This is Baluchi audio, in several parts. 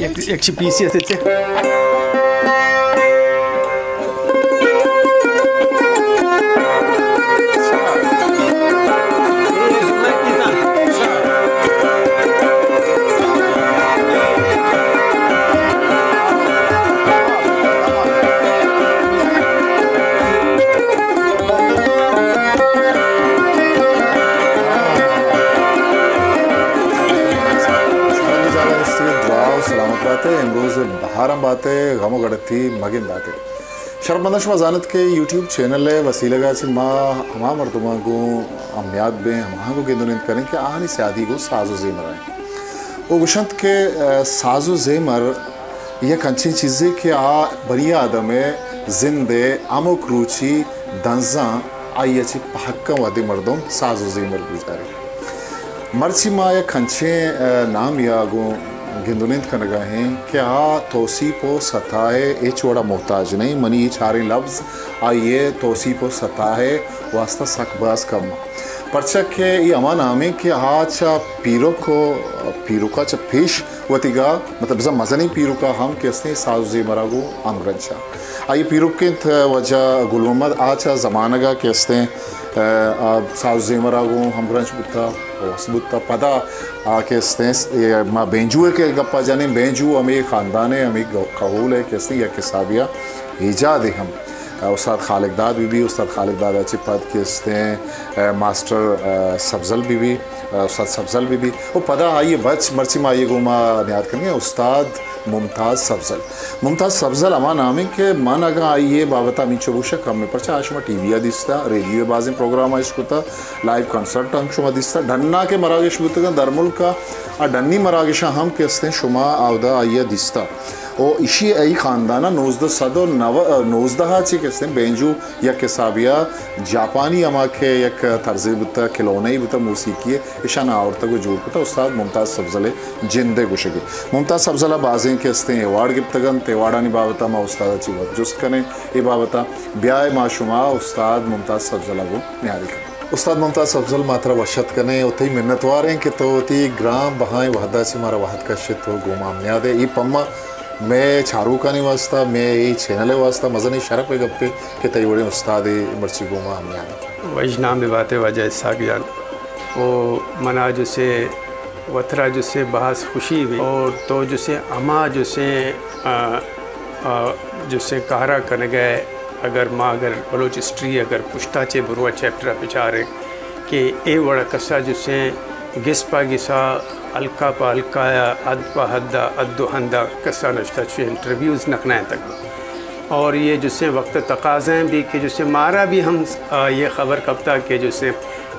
یک، یک چی پیسی است چه؟ سلامت بات ئے، امروز بہار ہم بات ئے، غم و گڑتی مگندات ئے۔ شرپمنداں، شما زانت کہ یوٹیوب چینل ءِ وسیلگ ءَ چہ ما ہما مردماں گوں ہمیاد بیں، ہماہاں گوں گندونند کنیں کہ آہانی سیادی گوں ساز و زیمر ءَ انت۔ او گوشنت کہ، ءَ، ساز و زیمر یک انچیں چیزے کہ آ بنی آدم ءِ زند ءِ ہمک روچی دنزاں آئی ءَ چہ پہکاں وہدے مردم ساز و زیمر بوت دارے۔ مرچی ما یک انچیں، ءَ، نامے ءَ گوں گندونند کنگ ءَ ایں کہ آ توسیپ و ستا ءِ ہچ وڑ ءَ محتاج نہ انت۔ منی اے چاریں لبز آئی ءِ توسیپ و ستا ءِ واستہ سک باز کم انت۔ پرچا کہ اے ہما نام انت کہ آ چہ پیرک و پیرک ءَ چہ پیش وتیگا، مطلب، بزاں مزنیں پیرک ءَ ہم کہ استیں ساز و زیمر ءَ گوں ہمگرنچ ءَ۔ آئی ءِ پیرک انت واجہ گل محمد، آ چہ زمانگ ءَ کہ استیں، ءَ، آ ساز و زیمر ءَ گوں ہمگرنچ بوتا، وس بوتا۔ پدا آ کہ استیں، اے ما بینجو ءِ کہ گپ ءَ جنیں، بینجو ہمے خاندان ءِ، ہمے گ-، کہول ءِ کہ استیں یک حسابے ءَ ایجاد ءِ ہم۔ ءَ، استاد خالق داد بی بی، استاد خالق داد ءَ چہ پد کہ استیں، ءَ، ماسٹر، ءَ، سبزل بی بی، ءَ، استاد سبزل بی بی، و پدا آئی ءِ بچ، مرچی ما آئی ءَ گوں ما نیاد کنگیں، استاد ممتاز سبزل۔ ممتاز سبزل ہما نام انت کہ من اگاں آئی ءِ بابت ءَ ہمینچو گوشاں کم انت، پرچا آ شما ٹی وی ءَ دیستا، ریڈیو ءِ بازیں پروگرام ءَ اش کتا، لائیو کنسرٹ ہم شما دیستا، ڈنا کہ مراگش بوتگاں درملک ءَ، آ ڈنی مراگشاں ہم کہ استیں شما آودا آئی ءَ دیستا۔ و ایشی ءَ ای خاندان ءَ نوزدہ سد و نوزدہ ءَ چہ کہ استیں بینجو یک حسابے ءَ جاپانی ہما کہ یک طرزے بوتا، کلونے بوتا موسیقی ءِ، اشان آورتگ و جوڑ کتا استاد ممتاز سبزل ءِ جند ءِ گوشگے۔ ممتاز سبزل ءَ بازیں کہ استیں ایوارڈ گپتگ انت، ایوارڈانی بابت ءَ ما استاد ءَ چہ وت جست کنیں، اے بابت ءَ بیائے ما شما استاد ممتاز سبزل ءَ گوں نیادی کنیں۔ استاد ممتاز سبزل، ما ترا وش اتک کنیں و تئی منتوار ایں کہ تو وتی گران بہائیں وہد ءَ چہ مارا وہد کشت و گوں ما ہمیاد ئے۔ اے پما مئے چاروکانی واسطہ، مئے اے چینل ءِ واسطہ مزنیں شرپ ءِ گپے کہ تئی وڑیں استادے مرچی گوں ما ہمیاد انت۔ وش نام بات ئے واجہ اسحاق جان۔ او منا جو سے وترا جو سے باز خوشی بی اور تو جو سے ہما جو سے، آ، آ، جو سے کارا کنگئے، اگر ما اگر بلوچ ہسٹری اگر پشتا چے بروا چیپٹر بچاریں کہ اے وڑا کسا جو سے گس پہ گسا، ہلکا پہ ہلکایا، حد پہ حدا، حد و ہندا کسا نشتا چوئے انٹرویوز نکنائیں تک۔ اور یہ جو سے وقت تقاضا ہیں بھی کہ جو سے مارا بھی ہم، آ، یہ خبر کپتا کہ جو سے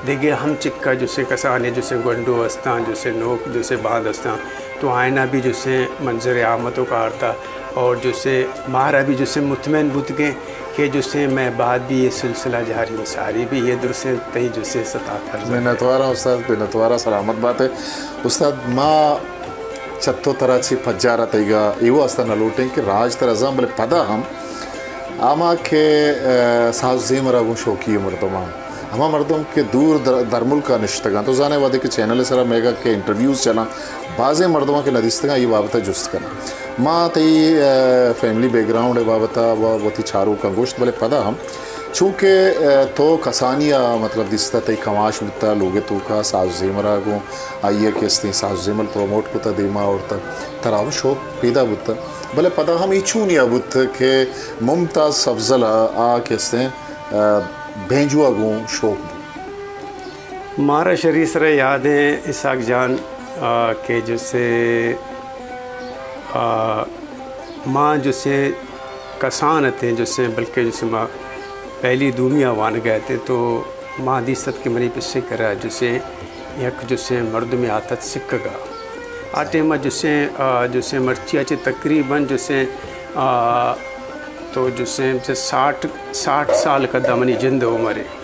دگہ ہم چکا جو سے کسانے جو سے گونڈو استاں، جو سے نوک، جو سے باند استاں، تو آئینا بھی جو سے منظر عامتو کارتا اور جو سے مارا بھی جو سے مطمئن بوتگیں کہ جو سے میں بعد بھی یہ سلسلہ جاری و ساری بھی یہ درسیں تئی جو سے ستا فرض۔ منتواراں استاد، منتواراں، سلامت بات ئے۔ استاد، ما چہ تو ترا چہ پجارا تئیگا اے واسطہ نہ لوٹیں کہ راج ترا زان، بلے پدا ہم ہما کہ، آ، ساز زیمرا گوں شوقی مردماں، ہما مردم کہ دور در-، درملکا نشتگاں، تو زانے وہدے کہ چینل سرا میگا کہ انٹرویوز چلاں، بازیں مردماں کہ ندیستگاں، اے بابتا جست کناں۔ ما تئی، آ، فیملی بیک گراؤنڈ بابتا و وتی چاروکاں گوشت، بلے پدا ہم چونکہ، آ، تو کسانی ء مطلب دیستہ، تئی کماش بوتہ، لوگ ء توکا ساز و زیمر ء گوں آئی ء کہ استیں ساز و زیمر پروموٹ کتہ، دیما آورتہ، ترا ہم شوق پیدا بوتہ، بلے پدا ہم اے چونیا بوت کہ ممتاز سبزل ء آ کہ استیں، آ، بینجو ء گوں شوق بوت؟ مارا شری سرا یاد ایں اسحاق جان، آ، کہ جسے، آ، ما جسے کسان اتیں جسے، بلکہ جسے ما پہلی دومی آ وانگا اتیں تو ما دیست ات کہ منی پسے کرا جسے یک جسے مردمے آتت سکگا۔ آ ٹائما جسے، آ، جسے مرچی ء چہ تقریباً جسے، آ، تو جسے ساٹھ، ساٹھ سال کدا منی جند ء عمر ایں۔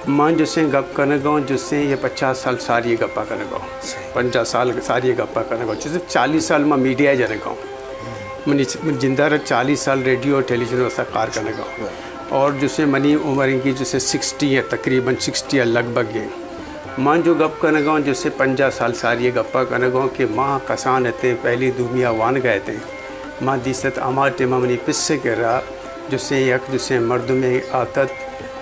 من جسیں گپ کنگاؤں، جسیں یہ پچاس سال ساری گپا کنگاؤں۔ پنجاہ سال ساری گپا کنگاؤں۔ جسیں چالیس سال ما میڈیا جنگاؤں۔ منی، من جندارا چالیس سال ریڈیو اور ٹیلیویژن واسطہ کار کنگاؤں۔ اور جسیں منی عمر انگی جسیں سکسٹی ہے، تقریباً سکسٹی ہے لگ بھگ ہے۔ من جو گپ کنگاں، جسے پنجاہ سال ساری گپا کنگاں کہ ما کسان اتیں، پہلی دومی ءَ وانگا اتیں۔ ما دیست ہما ٹائم ءَ منی پس ءِ کرا جسے یک جسے مردمے آتت،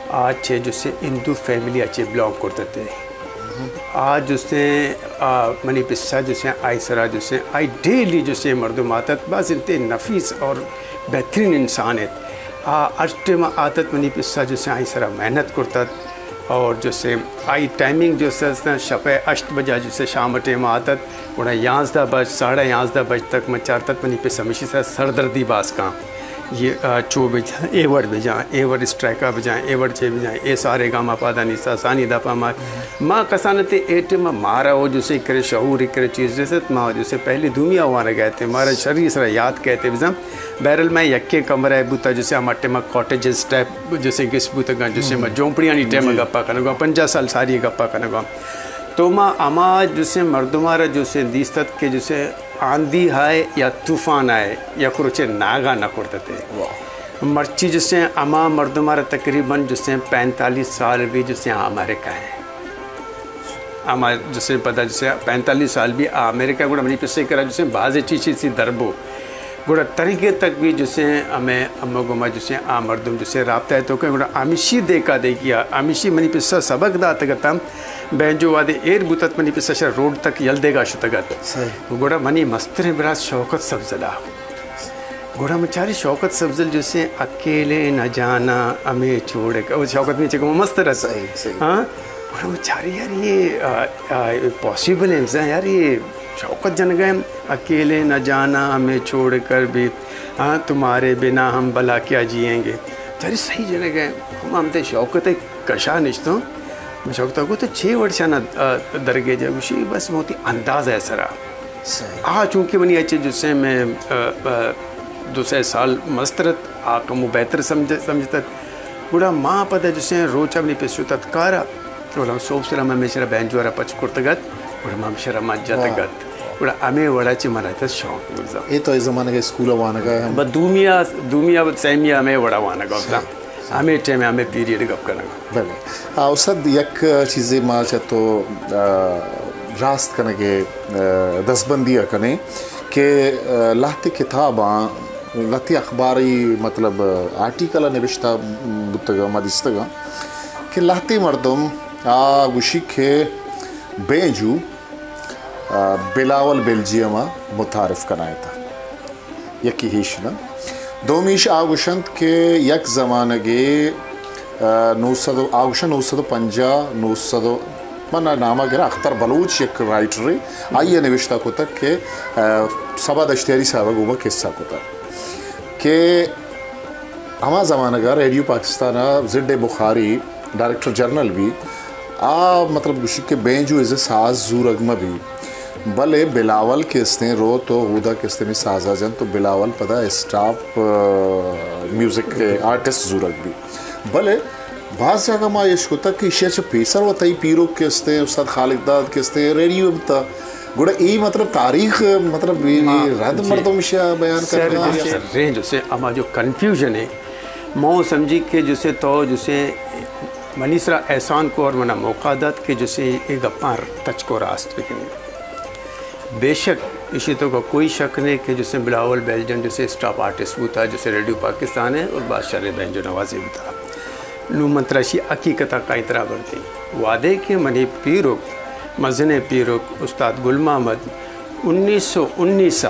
آ چہ جسے ہندو فیملی ءَ چہ بلانگ کرتتے۔ آ جسے، آ، منی پس ءَ جسے آئی سرا جسے آئی ڈیلی جسے مردم آتت، باز انتہائی نفیس اور بہترین انسان ات۔ آ ہر ٹائم آتت، منی پس ءَ جسے آئی سرا محنت کرتت۔ اور جسے آئی ٹائمنگ جسے شپ ءِ ہشت بجا جسے شام ٹائم آتت، گڑا یازدہ بج، ساڑھے یازدہ بج تک من چارتت، منی پس ہمیشی سرا سردردی باز کاں۔ یہ، آ، چو بجاں، اے وڑ بجاں، اے وڑ اسٹرائکا بجاں، اے وڑ چے بجاں، اے سارے گاما پادا نیستا، سانی دپا ما، ما کسان تے اے ٹائم مارا وہ جسے کرے شعور کرے چیز رسیت، ما جسے پہلی دومی ءَ وانگا اتیں، مارا شری سرا یاد کئیت بزاں۔ بہرحال، مئے یکیں کمرہ بوتا، جسے ہما ٹائم ءَ کاٹیجز ٹائپ جسے گس بوتگاں، جسے ما جھونپڑیانی ٹائم ءَ گپا کنگاں، پنجاہ سال ساری گپا کنگاں۔ تو ما ہما جسے مردمارا جسے دیستت کہ جسے آندھی آئے یا طوفان آئے، یک روچے ناگا نہ کرتتے۔ مرچی جسے ہما مردمارا تقریباً جسے پینتالیس سال بھی جسے امریکہ ہیں۔ ہما جسے پدا جسے پینتالیس سال بھی آ امریکہ، گڑا منی پسے کرا جسے بازے چیز چیزی دربو۔ گڑا تنیگے تک بھی جسے ہمیں ہمو گما جسے آ مردم جسے رابطہ ءِ توکا، گڑا ہمیشی دیکھا دیکھیا، ہمیشی منی پسا سبق داتگتا۔ بینجو وادے ایر بوتت، منی پسا شر روڈ تک یل دیگا شتگت۔ گڑا منی مستریں براس شوکت سبزلا۔ گڑا من چاری شوکت سبزل جسے اکیلے نہ جانا ہمیں چھوڑ کر، او شوکت میں چکو مستر ہے۔ ہاں؟ گڑا من چاری یار یہ، آ، آ، پاسیبل ہے، بزاں یار یہ شوکت جنگا ہے، اکیلے نہ جانا ہمیں چھوڑ کر بھی، ہاں، تمہارے بنا ہم بھلا کیا جیئیں گے۔ چاری صحیح جنگا ہے، ہم، ہم تے شوکت ہے کشا نشتوں۔ من شوکتا گو تو چھ ورشانا، آ، درگے جا گوشی بس موتی انداز ہے سرا۔ آ چونکہ منی اچے جسے میں، آ، آ، دو سے سال مسترت، آ کمو بہتر سمجھ-، سمجھتت۔ گڑا ما پدا جسے روچا منی پس شتت کارا، گڑا سوب سرا ما ہمیشرا بینجوارا پچ کرتگت، گڑا ما ہمیشرا ما جتگت۔ گڑا ہمیں وڑا چہ منا تس شوق بزا۔ اے تو اے زمانگا اسکول وانگا ہم؟ بس دومیا، دومیا سیمیا ہمیں وڑا وانگا بزا۔ ہمیں ٹائم ہمیں پیریڈ گپ کنگا۔ بلے۔ آ، استاد، یک چیزے ما چہ تو، آ، راست کنگے، آ، دستبندی ءَ کنیں کہ، آ، لہتے کتاباں، لہتے اخباری، مطلب، آرٹیکل ءَ نبشتہ بوتگ ءَ ما دیستگ ءَ کہ لہتے مردم آ گوشی کہ بینجو، آ، بلاول بیلجیئم ءَ متعارف کنائینتہ۔ یکے ایش نہ۔ دومیش آ گوشنت کہ یک زمانگے، آ، نو سد و، آ گوشن نو سد و پنجاہ، نو سد و، من نام ءَ گراں، اختر بلوچ یک رائٹرے، آئی ءَ نوشتہ کتگ کہ، آ، صبا دشتیاری صاحب ءَ گوما قصہ کتگ کہ ہما زمانگ ءَ ریڈیو پاکستان ءَ زڈ بخاری ڈائریکٹر جنرل بی، آ مطلب گوشی کہ بینجو از اے ساز زورگ مہ بی، بلے بلاول کہ استیں روت و اودا کہ استیں سازا جنت تو بلاول پدا اسٹاپ، آ، میوزک آرٹسٹ زورگ بی۔ بلے باز جاگہ ما اش کتگ کہ ایشی ءَ چہ پیسر و تئی پیروک کہ استیں، استاد خالق داد کہ استیں، ریڈیو بتا۔ گڑا اے مطلب تاریخ، مطلب اے، اے رد مردم ایشی ءَ بیان کرنا۔ سر، رینج سے ہما جو کنفیوژن ہے، ما سمجھی کہ جسے تو جسے منی سرا احسان کو اور منا موقع دات کہ جسے اے گپاں تچک و راست بکنیں۔ بے شک ایشی توکا کوئی شک نہیں کہ جسے بلاول بیلجن جسے اسٹاپ آرٹسٹ بوتا، جسے ریڈیو پاکستان ہے اور باز شریں بینجو نوازے بوتا۔ نوں من ترا اشی حقیقتا کائیں ترا برتی۔ وہدے کہ منی پیرک، مزنیں پیرک استاد گل محمد انیس سو انیس ءَ،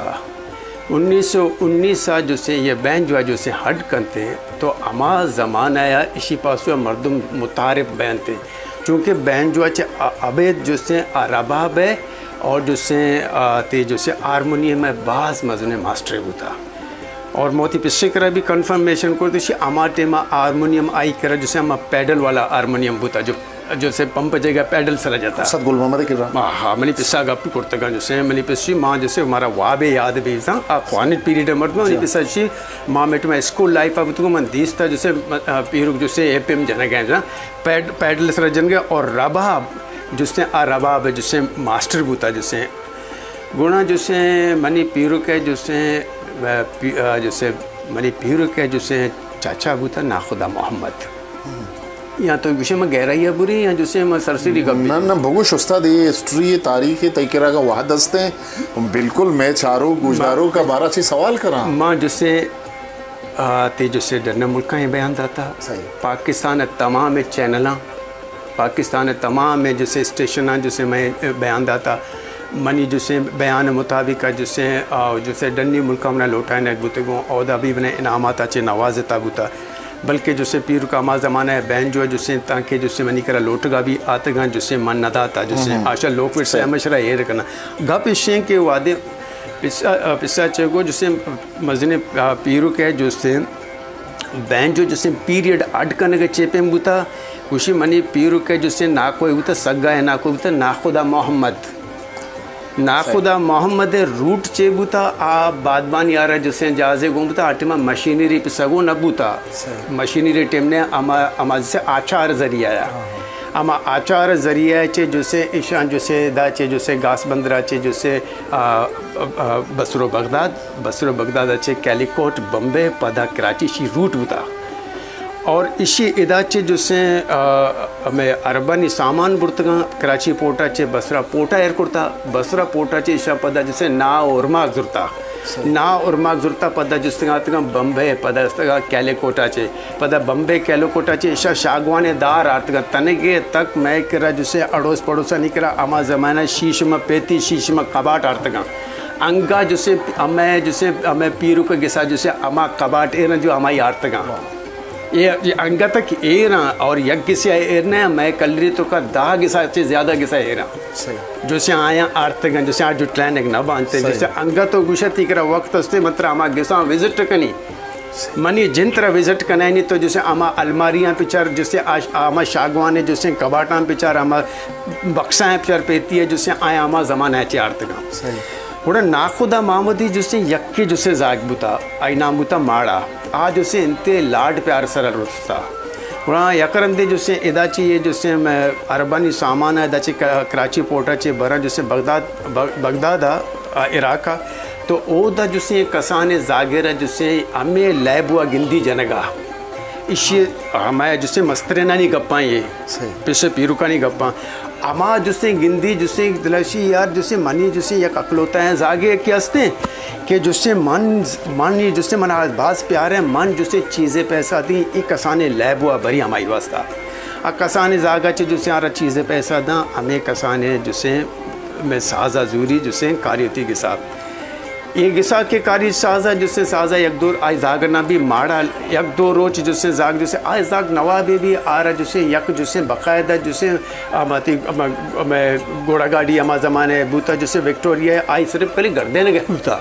انیس سو انیس ءَ جسے یہ بینجو ءَ جسے ہڈ کنتے تو ہما زمانہ ءَ اشی پاسو ءَ مردم متعارف بینتے، چونکہ بینجو ءَ چہ ا-، ابید جسے آ رباب ءَ اور جسے، آ، تے جسے ہارمونیم ءَ باز مزنیں ماسٹرے بوتا۔ اور موتی پسے کرا بھی کنفرمیشن کرتے شی ہما ٹائم ءَ ہارمونیم آئی کرا جسے ہما پیڈل والا ہارمونیم بوتا جو جسے پمپ جگہ پیڈل سرا جتا۔ استاد گل محمد کرا۔ ہاں، ہاں، منی پسا گپ کرتگاں جسے، منی پسی ماں جسے ہمارا وابے یاد بیزاں، آ خوانت پیریڈ مردم، منی پسا شی ماں میٹ میں اسکول لائف ءَ بوتگو من دیستا جسے، آ، پیرک جسے اے پی ایم جنگ ہے نا، پیڈ-، پیڈل سرا جنگ ہے اور رباب جسے، آ رباب جسے ماسٹر بوتا جسے، گونا جسے منی پیرک ہے جسے، آ، پی-، آ، جسے منی پیرک ہے جسے چاچا بوتا ناخدا محمد۔ یا تو گوشے من گہرائی ءَ بریں یا جسے من سرسری گپ نہ، نہ، بگوش استاد، یہ ہسٹری، یہ تاریخ، یہ تئی کرا کا وہد ہستے ہیں۔ بالکل، میں چارو گوشداروں کا بارہ چی سوال کراں۔ ما جسے، آ، تے جسے ڈن ملکاں بیان داتا۔ صحیح۔ پاکستان تمام چینلاں، پاکستان تمام جسے اسٹیشناں جسے میں بیان داتا۔ منی جسے بیان مطابق جسے، آ، جسے ڈنی ملکاں منا لوٹائنگ بوتگوں، اودا بھی منا انعامات چے نوازتا بوتا۔ بلکہ جسے پیرک ہما زمانہ ءَ بینجو جسے تانکہ جسے منی کرا لوٹگا بھی آتگاں، جسے من نہ داتا، جسے آشا لوک وٹ سے ہمشرا ایر کنا۔ گپ اشیں کہ وادے پسا، پسا چے گو جسے مزنیں، آ، پیرک ہے جسے بینجو جسے پیریڈ اڈ کنگ چے پیم بوتا، گوشی منی پیرک ہے جسے ناکو بوتا، سگا ہے ناکو بوتا، ناخدا محمد۔ ناخدا محمد ءِ روٹ چے بوتا، آ بادبان یارا جسے جہازے گون بوتا، آ ٹیما مشینری پہ سگو نہ بوتا۔ صحیح۔ مشینری ٹیم نے اما، اما جسے آچار ذریعہ یا۔ ہاں، ہاں۔ اما آچار ذریعہ چے جسے ایشان جسے دا چے جسے گاس بندرا چے جسے، آ، آ، بصرو بغداد، بصرو بغداد چے کیلیکوٹ، بمبے، پدا کراچی شی روٹ بوتا۔ اور اشی ادا چے جسے، آ، ہمیں عربانی سامان برتگاں، کراچی پورٹا چے بصرہ پورٹا ایر کرتا، بصرہ پورٹا چے اشا پدا جسے نا ارماک زرتا۔ صحیح۔ نا ارماک زرتا پدا جستگاں آتگاں بمبے، پدا استگاں کیلیکوٹا چے، پدا بمبے کیلیکوٹا چے اشا شاگوانے دار آرتگاں۔ تنگے تک میں کرا جسے اڑوس پڑوسانی کرا ہما زمانہ شیشم پیتی، شیشم کباٹ آرتگاں۔ انگا جسے ہمیں، جسے ہمیں پیرک گسا جسے ہما کباٹ ایرن جو ہمائی آرتگاں۔ واہ۔ یہ، یہ انگت کہ ایراں اور یک گسے ایر نہ، میں کلری تو کا دہ گسا چے زیادہ گسا ایراں۔ صحیح۔ جسے آیاں آرتگاں، جسے آ جو ٹریننگ نہ بانتے، صحیح۔ جسے انگت و گوشتی کرا وقت استے، من ترا ہما گساں وزٹ کنی۔ صحیح۔ منی جن ترا وزٹ کنائنی تو جسے ہما الماریاں پچار، جسے آش-، ہما شاگوانے جسے کباٹاں پچار، ہما بکساں پچار پیتی ہے، جسے آیا ہما زمانہ چے آرتگاں۔ صحیح۔ گڑا ناخدا محمدی جسے یکے جسے زاگ بوتا، آئی نام بوتا ماڑا۔ آ جسے انتے لاڈ پیار سر رستا۔ گڑا یک رندے جسے ادا چے یہ جسے میں عربانی سامان ہے، ادا چے ک-، کراچی پورٹا چے برا جسے بغداد، بغ-، بغداد آ، عراق آ۔ تو اودا جسے کسانے زاگرہ جسے ہمیں لیبوا گندی جنگا۔ اشی ہمیں جسے مسترینانی گپاں یہ۔ صحیح۔ پیسے پیروکانی گپاں۔ ہما جسے گندی جسے دلشی یار جسے منی جسے یک اکلوتا ہیں زاگے کہ ہستے کہ جسے من، من جسے من آج باز پیار ہے، من جسے چیزے پیسہ دی، ای کسانے لیبوا بری ہمائی واسطہ۔ آ کسانے زاگا چے جسے آرا چیزے پیسہ داں، ہمیں کسانے جسے میں سازا زوری جسے کاریتی گسا۔ اے گسا کہ کاری سازا جسے سازا یک دور آئی زاگ نہ بھی ماڑا یک دو روچ جسے زاگ جسے آئی زاگ نوابے بھی آرا جسے یک جسے باقاعدہ جسے آ ماتی، آ ما، آ ما گھوڑا گاڑی ہما زمانے بوتا جسے وکٹوریا آئی صرف کلی گردین گئے بوتا۔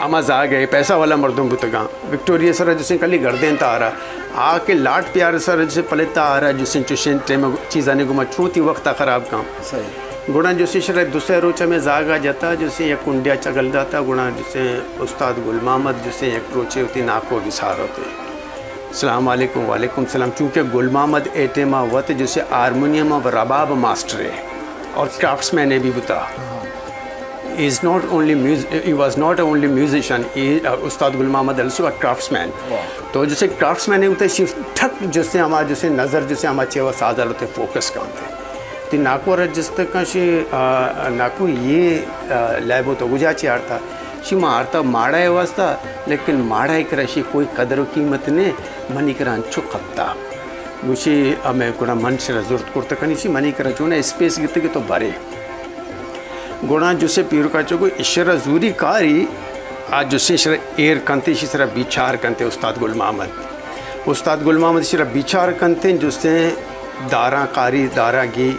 ہما زاگ ہے، پیسہ والا مردم بوتگاں۔ وکٹوریا سر جسے کلی گردین تا آرا۔ آ کہ لاٹ پیار سر جسے پلتا آرا جسے چشین ٹیم چیزانی گما چوتی وقت خراب کام۔ صحیح۔ گڑا جسے شر دو سے روچ ہمیں زاگا جتا، جسے یک کنڈیا چگل داتا، گڑا جسے استاد گل محمد جسے یک روچے ہوتی ناکو بسار ہوتے۔ السلام علیکم، وعلیکم السلام۔ چونکہ گل محمد اے ٹیما وت جسے ہارمونیم و رباب ماسٹر ہے اور کرافٹس مین بھی بوتا۔ He is not only mus-, he was not only musician, he, استاد گل محمد also a craftsman۔ واہ۔ تو جسے کرافٹس مین ہوتے شی ٹھک جسے ہما جسے نظر جسے ہما چیوا سازا ہوتے فوکس کانتے۔ تی ناکو را جست کن شی، آ، ناکو یہ، آ، لیبو تو گجا چی آرتا؟ شی ما آرتا ماڑا ہے واسطہ، لیکن ماڑا ہے کرا شی کوئی قدر و قیمت نے، منی کرا انچو کپتا۔ گوشی ہمیں گڑا من شرا زرت کرتا کنی شی منی کرا چونا اسپیس گتے کہ تو برے۔ گڑا جسے پیرکا چکو اشرا زوری کاری، آ جسے اشرا ایر کنتے، اشی سرا بیچار کنتے استاد گل محمد۔ استاد گل محمد اشرا بیچار کنتے، جسے داراں کاری، داراں گی،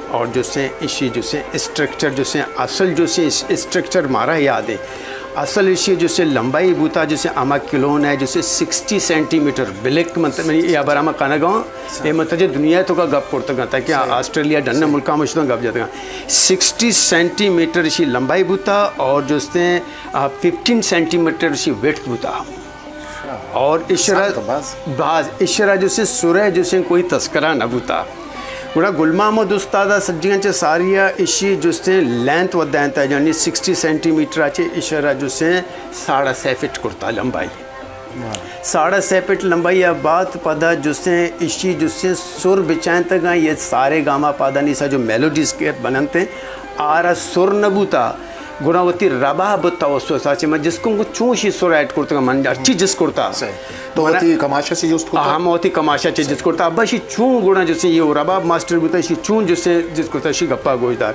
اور جسے اشی جسے اسٹرکچر، جسے اصل جسے اس-، اسٹرکچر مارا یاد ہے۔ اصل اشی جسے لمبائی بوتا، جسے اما کلون ہے، جسے سکسٹی سینٹی میٹر، بلک من، من یا برا ما کنگا، اے متجہ دنیا تو کا گپ کرتگا، تاکہ آسٹریلیا ڈن ملکا مشتاں گپ جتگا۔ سکسٹی سینٹی میٹر اشی لمبائی بوتا اور جستے، آ، ففٹین سینٹی میٹر اشی ویڈتھ بوتا۔ اور اشرا باز، اشرا جسے سرہ جسے کوئی تذکرہ نہ بوتا۔ گڑا گل محمد استاد سجیاں چہ ساریا اشی جسے لینتھ ودینتا، یعنی سکسٹی سینٹی میٹر چہ اشرا جسے ساڑھا سے فٹ کرتا لمبائی۔ ساڑھا سہ فٹ لمبائی ءَ بعد پدا جسیں اشی جسیں سر بچائینتگاں، یہ سارے گاما پادانی سا جو میلوڈیز کے بننتے، آرا سر نہ بوتا، گڑا وتی رباب توسط سا چہ من جس کو چون شی سر ایڈ کرتگاں، من ہرچی جس کرتا۔ صحیح۔ تو من وتی کماشا چہ جست کرتا؟ ہم وتی کماشا چہ جست کرتا۔ ابا شی چون گڑا جسیں یہ رباب ماسٹر بوتا، شی چون جسیں جس کرتا، شی گپا گوش دار۔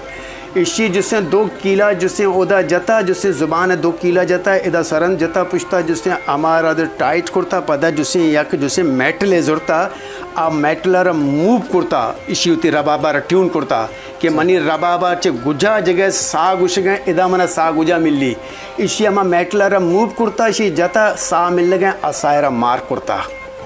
ایشی جسیں دو کیلا جسیں اودا جتا، جسیں زبان دو کیلا جتا، ادا سرند جتا پشتا، جسیں ہمارا دے ٹائٹ کرتا، پدا جسیں یک جسیں میٹل زرتا، آ میٹل را موو کرتا، ایشی وتی ربابا را ٹیون کرتا کہ منی ربابا چہ گجا جگہ سا گوشگیں، ادا منا سا گجا ملی۔ ایشی ہما میٹل را موو کرتا، ایشی جتا سا ملگیں، آ سا را مار کرتا۔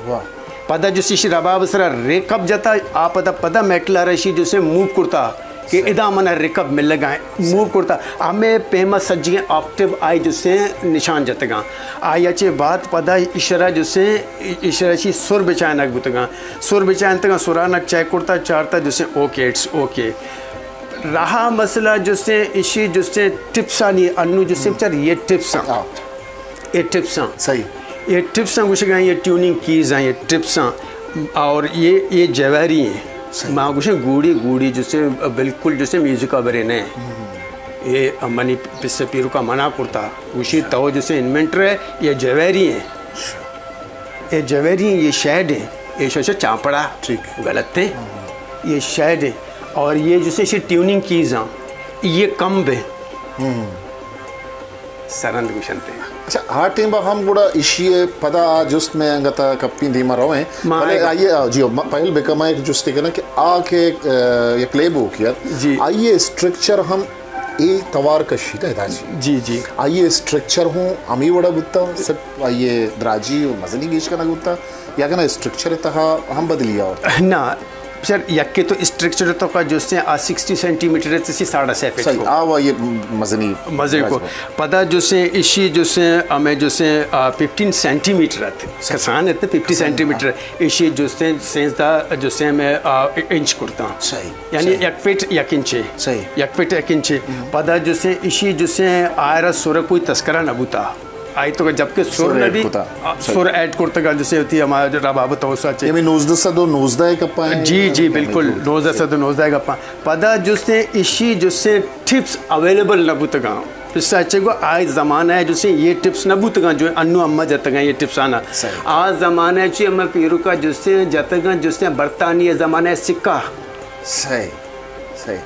واہ۔ پدا جسیں ایشی رباب سرا ریکب جتا، آ پدا، پدا میٹل را ایشی جسیں موو کرتا کہ صحیح۔ ادا منا ریکب ملگا موو کرتا۔ ہمے پیما سجگیں آکٹیو آئی جسیں نشان جتگاں۔ آیا چہ بعد پدا ایشرا جسیں، ایشرا ایشی سر بچائنگ بوتگاں۔ سر بچائنتگاں، سرانک چیک کرتا، چارتا جسیں اوکے، اٹس اوکے۔ رہا مسئلہ جسیں ایشی جسیں ٹپسانی، انو جسیں بچار یہ ٹپساں۔ ہاں۔ یہ ٹپساں۔ صحیح۔ یہ ٹپساں گوشگا، یہ ٹیوننگ کیز ہیں، یہ ٹپساں۔ اور یہ، یہ جوہری ہیں۔ صحیح۔ ما گوشیں گوڑی، گوڑی جسیں بالکل جسیں میوزک ابرے نہیں۔ یہ منی پس پیرو کا منع کرتا۔ گوشی تو جسیں انوینٹر ہے، یہ جوہری ہیں۔ اچھا۔ یہ جوہری ہیں، یہ شیڈ ہیں، یہ شوشہ چانپڑا۔ ٹھیک۔ غلط ہے۔ ہاں۔ یہ شیڈ ہے۔ اور یہ جسیں ایشی ٹیوننگ کیز ہیں، یہ کم ہے۔ ہم۔ سرند گوشنتے۔ اچھا، ہا ٹیم با ہم گڑا ایشی پدا آ جست میں انگتا کپیں دیما رویں۔ ما بلے آئیے۔ آئیے، آ، جی، ما پہل بکما ایک جستے کنا کہ آ کہ، آ، یہ پلے بوک یار۔ جی۔ آئیے اسٹرکچر ہم اے توار کشی نا ادا جی۔ جی، جی۔ آئی اسٹرکچر ہوں ہمیں وڑا بوتا، سب آئی دراجی و مزنی گیش کنگ بوتا، یا کنا اسٹرکچر تہا ہم بدلی آورت؟ نہ، سر، یکے تو اسٹرکچر تو کا جستے آ سکسٹی سینٹی میٹر ہے، تسی ساڑھا سہ فٹ صحیح، کو۔ آ وہ یہ مزنی مزے کو۔ دراج کو۔ پدا جستے ایشی جستے ہمیں جستے، آ، ففٹین سینٹی میٹر ات۔ صحیح۔ کسان ات ففٹی سینٹی میٹر۔ ایشی جستے سینزدہ جستے میں، آ، انچ کرتا۔ صحیح۔ یعنی صحیح۔ یک فٹ یک انچے۔ صحیح۔ یک فٹ یک انچے۔ ہم۔ پدا جسے ایشی جسے آئرا سر کوئی تذکرہ نہ بوتا۔ آئی تو جبکہ سر سر نہ ایڈ بھی، کتا۔ آ، صحیح۔ سر ایڈ کرتگا جسے ہوتی ہمارا جو رباب توسا چے۔ یعنی نوزدہ سد و نوزدہ کپا ہے؟ جی، جی، بالکل، نوزدہ سد و نوزدہ کپا۔ پدا جسے ایشی جسے ٹپس اویلیبل نہ بوتگا۔ پسا چے گو آئی زمانہ ہے جسے یہ ٹپس نہ بوتگا جو انو اما جتگا یہ ٹپس آنا۔ صحیح۔ آ زمانہ چی اما پیروکا جسے جتگا جسے برطانیہ زمانہ سکہ۔ صحیح، صحیح۔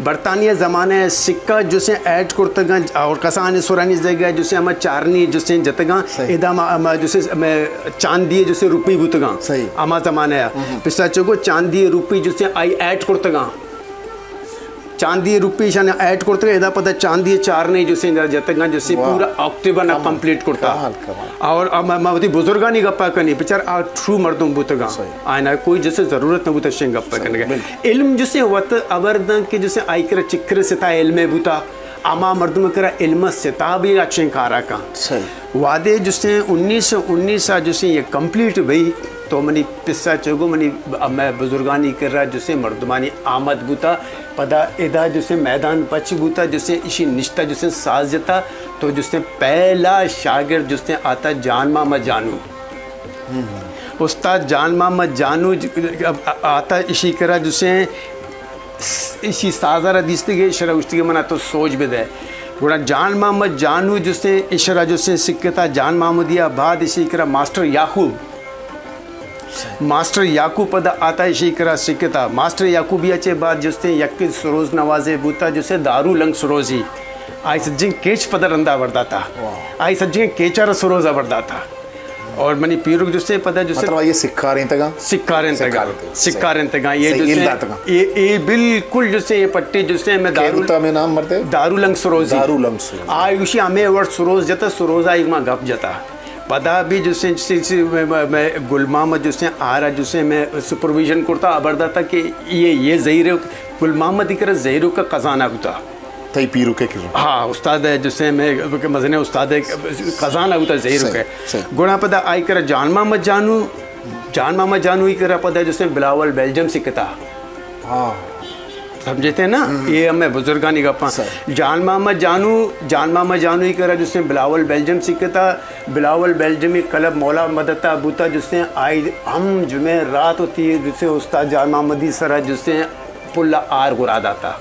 برطانیہ زمانہ سکہ جسے ایڈ کرتگاں اور کسان سرانی جگہ جسے ہما چارنی جسے جتگاں۔ صحیح۔ ادا ما، ما جسے میں چاندی جسے روپی بوتگاں۔ صحیح۔ ہما زمانہ ہے۔ ہم۔ پسا چگو چاندی روپی جسے آئی ایڈ کرتگاں۔ چاندی روپی شان ایڈ کرتگاں، ادا پدا چاندی چارنی جسے جتگاں جسے واہ۔ پورا آکٹیو نا کمال، کمپلیٹ کرتا۔ کمال، کمال۔ اور اب میں، میں وتی بزرگانی گپا کنی، بچار آ ٹرو مردم بوتگاں۔ صحیح۔ آئینا کوئی جسے ضرورت نہ بوتا شنگ گپا صحیح، کنگا۔ بالکل۔ علم جسے وت ابر داں کہ جسے آئی کرا چکر ستا علم بوتا، اما مردم کرا علم ستا بھی اچھیں کارا کن۔ صحیح۔ وادے جسے انیس سو انیس آ جسے یہ کمپلیٹ بھئی تو منی پسا چگو منی میں بزرگانی کرا جسے مردمانی آمد بوتا، پدا ادا جسے میدان پچ بوتا، جسے اشی نشتہ جسے ساز جتا، تو جسے پہلا شاگرد جسے آتا جان ماما جانو۔ استاد جان محمد جانو ج-، آتا اشی کرا جسے اشی سازا را دیستگے، اشرا گوشتگے منا تو سوج بدے۔ گڑا جان محمد جانو جسے اشرا جسے سکتا، جان محمدی آ بعد اشی کرا ماسٹر یعقوب۔ ماسٹر یعقوب پدا آتا اشی کرا سکتا۔ ماسٹر یعقوبی آ چے بعد جستے یک سروز نوازے بوتا جسے دارو لنگ سروزی۔ آئی سجیں کیچ پدا رندا برداتا۔ واہ۔ آئی سجیں کیچا را سروزا برداتا۔ اور منی پیرک جستے پدا جستے مطلب یہ سکاریں تگا؟ سکاریں تگا۔ سکاریں تگا۔ سکاریں تگا۔ یہ صحیح، جستے علم داتگا۔ یہ، یہ بالکل جستے یہ پٹی جستے میں دارو بوتا میں نام مرتے؟ دارو لنگ سروزی۔ دارو لنگ سروزی۔ آئی گوشی ہمیں وڑ سروز جتا، سروز آئی ما گپ جتا۔ پدا بھی جستے، جستے، جستے میں، میں، میں گل محمد جستے آرا جستے میں سپرویژن کرتا، خبر داتا کہ یہ، یہ زہیرو، گل محمد کرا زہیرو کا خزانہ ہوتا۔ تئی پیرو کے کرا؟ ہاں، استاد ہے جستے میں، مزنے استاد ہے، خزانہ ہوتا زہیرو صحیح، کے۔ صحیح۔ گڑا پدا آئی کرا جان محمد جانو، جان محمد جانو ہی کرا پدا جستے بلاول بیلجم سکتا۔ ہاں۔ سمجھتے ہیں نا؟ ہم۔ یہ ہمیں بزرگانی گپاں۔ صحیح۔ جان محمد جانو، جان محمد جانو ہی کرا جسے بلاول بیلجم سکھتا، بلاول بیلجمی کلب مولا مدتا بوتا جسے آئی ہم جمعہ رات ہوتی ہے جسے استاد جان محمدی سرا جسے پلا آر گرا داتا۔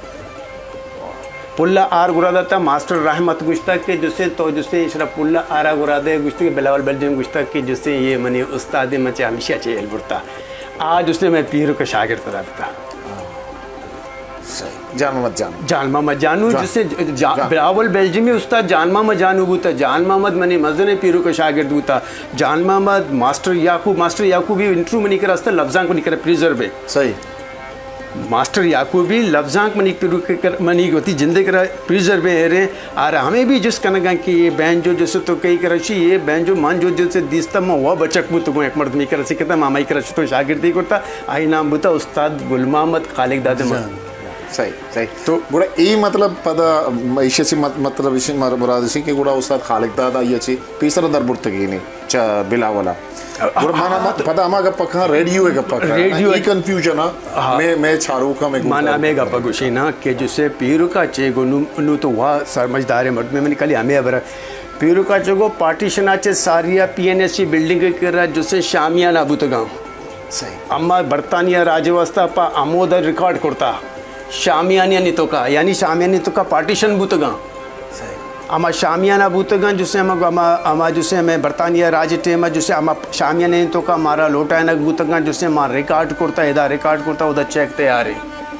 پلا آر گرا داتا، ماسٹر رحمت گوشتا کہ جسے تو جسے اشرا پلا آرا گرا دے، گوشتا کہ بلاول بیلجم گوشتا کہ جسے یہ منی استاد مچے ہمیشہ چے ال برتا۔ آ جسے میں پیرو کا شاگرد رابطہ۔ صحیح۔ جان محمد جان۔ جان محمد جانو، جان۔ جسے جا-، جان۔ بلاول بیلجمی استاد جان محمد جانو بوتا۔ جان محمد منی مزن پیرو کا شاگرد بوتا۔ جان محمد، ماسٹر یعقوب، ماسٹر یعقوب بھی انٹرویو منی کرا استا، لفظاں کو نکرا پریزرو ہے۔ صحیح۔ ماسٹر یعقوبی لفظانک منی پیرو کے کر-، منی وتی جندے کرا پریزرو ہیں ایرے، آر ہمیں بھی جس کنگا کہ یہ بینجو جسے تو کئی کرا شی، یہ بینجو من جو جسے دیستا من وہ بچک بوتگوں، ایک مردمی کرا سکھتا، مامائی کرا شتوں شاگردی کرتا، آئی نام بوتا استاد گل محمد خالق داد محمد۔ صحیح، صحیح۔ تو گڑا اے مطلب پدا ایشی چی مط-، مطلب ایشی مر-، مراد ایشی کہ گڑا استاد خالق داد آئی چی پیسر در برتگی نے چا بلاولا۔ گڑا مانا ہاں، تو پدا ہما گپا کہاں ریڈیو ہے گپا کہاں۔ ریڈیو ای ہے۔ کنفیوژن ہاں۔ ہاں۔ میں، میں چھاروکا میں مانا گوتا۔ میں گپا گوشی نا کہ جسے پیرکا چے گو نو، نو تو وا سمجھدار مرد میں من کلی ہمیں خبر۔ پیرکا چے گو پارٹیشن آچے ساریا پی این ایس سی بلڈنگ کرا جسے شامیانہ بوتگاں۔ صحیح۔ اما برطانیہ راج واسطہ پا ہمودا ریکارڈ کرتا۔ شامیانہ نی توکا، یعنی شامیانہ نی توکا پارٹیشن بوتگاں۔ صحیح۔ اما شامیانہ بوتگاں، جسے ہما، ہما، ہما جسے ہمیں برطانیہ راج ٹیم، جسے ہما شامیانہ نی توکا مارا لوٹائنگ بوتگاں، جسے ما ریکارڈ کرتا، ادا ریکارڈ کرتا، ادا چیک تیار ہے۔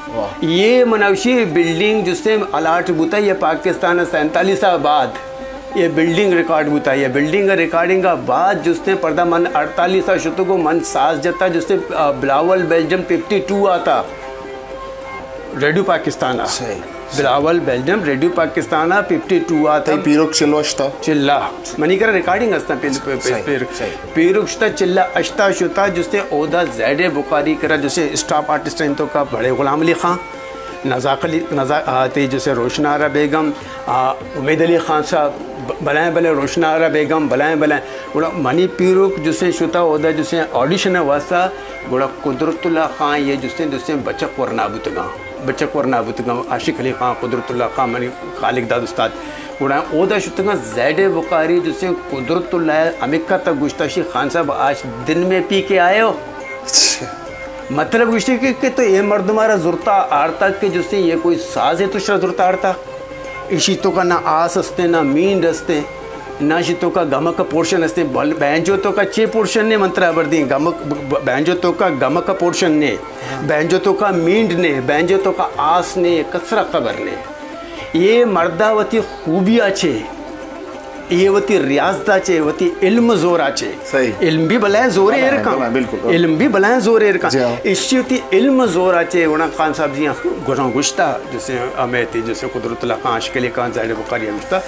واہ۔ یہ منوشی بلڈنگ جسے الاٹ بوتا، یہ پاکستان سینتالیس بعد۔ یہ بلڈنگ ریکارڈ بوتا، یہ بلڈنگ ریکارڈنگ کا بعد جستے پردہ من اڑتالیس آ شتو کو من ساز جتا جستے، آ، بلاول بیلجم ففٹی ٹو آتا، ریڈیو پاکستان آ۔ صحیح۔ بلاول بیلجم ریڈیو پاکستان آ ففٹی ٹو آتا۔ تئی پیروک چلو اشتا؟ چلا۔ منی کرا ریکارڈنگ ہستا پیر، پیر، صحیح، پیر، صحیح۔ پیروک شتا چلا اشتا شتا جستے اودا زیڈ بخاری کرا جسے اسٹاف آرٹسٹ ہیں تو کا بڑے غلام علی خان۔ نزاک علی، نزا-، آ، تئی جسے روشنارا بیگم، آ، امید علی خان صاحب، ب-، بلائیں بلائیں روشنارا بیگم، بلائیں بلائیں۔ گڑا منی پیروک جسے شتا اودا جسے آڈیشن واسطہ، گڑا قدرت اللہ خان یہ جسے، جسے بچک ورنا بوتگاں۔ بچک ورنا بوتگاں، عاشق علی خان، قدرت اللہ خان، منی خالق داد استاد۔ گڑا اودا شتگاں زیڈ بخاری جسے قدرت اللہ امکا تک گوشتا شی خان صاحب آج دن میں پی کے آئے ہو۔ مطلب گوشتی کہ، کہ تو یہ مردم آرا زرتا آرتا کہ جسے یہ کوئی ساز ہے تو شرا زرتا آرتا۔ اشی تو کا نہ آس ہستے، نہ مینڈ ہستے، نہ اشی تو کا گمک پورشن ہستے۔ بل-، بینجو تو کا چے پورشن نے منترا بردیں؟ گمک، ب-، ب-، بینجو تو کا گمک پورشن نے، بینجو تو کا مینڈ نے، بینجو تو کا آس نے، کسرا خبر نے۔ یہ مردا وتی خوبی آچے۔ یہ وتی ریاضت آچے، وتی علم زور آچے۔ صحیح۔ علم بھی بلائیں زورے بلائیں، ایر کن۔ بلائیں، بالکل۔ علم بھی بلائیں زورے ایر کن۔ جی ہاں۔ اشی وتی علم زور آچے، گڑا خان صاحب جی گڑا گوشتا، جسے ہمیں تھی، جسے قدرت اللہ خان، عاشق علی خان، زیڈ بخاری گوشتا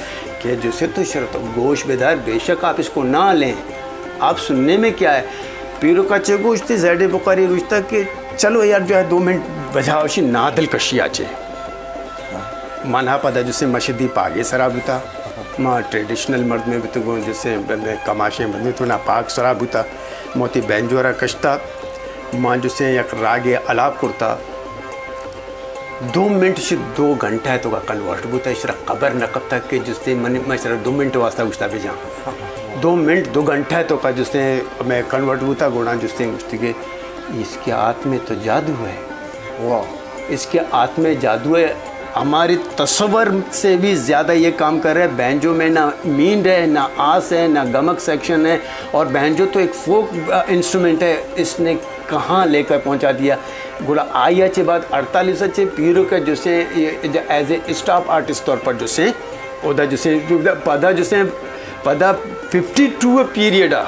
کہ جسے تو شرط گوش بدار، بے شک آپ اس کو نہ لیں، آپ سننے میں کیا ہے؟ پیرو کا چے گوشتی، زیڈ بخاری گوشتا کہ چلو یار جو ہے دو منٹ بجاؤ شی، نا دلکشی آچے۔ من ءَ پدا جسے مشدی پاگے سرا بوتا، ما ٹریڈیشنل مرد میں بوتگوں، جسے ب-، ب-، کماشیں بندے تو نا پاگ سرا بوتا، موتی بینجو را کشتا، ما جسے یک راگے الاپ کرتا، دو منٹ شی دو گھنٹہ تو کا کنورٹ بوتا، اشرا خبر نہ کپتا کہ جسے من، من اشرا دو منٹ واسطہ گوشتا بجاں۔ دو منٹ، دو گھنٹہ تو کا جسے میں کنورٹ بوتا، گوڑا جسے گوشتی کہ اس کے ہاتھ میں تو جادو ہے۔ واہ۔ اس کے ہاتھ میں جادو ہے، ہمارے تصور سے بھی زیادہ یہ کام کر رہے ہیں۔ بینجو میں نہ مینڈ ہے، نہ آس ہے، نہ گمک سیکشن ہے، اور بینجو تو ایک فوک، آ، انسٹرومنٹ ہے، اس نے کہاں لے کر پہنچا دیا۔ گڑا آئی چے بعد اڑتالیس چے پیرو کا جسے ایز اے اسٹاف آرٹسٹ طور پر جسے، اودا جسے، پدا جسے، پدا ففٹی ٹو پیریڈ آ،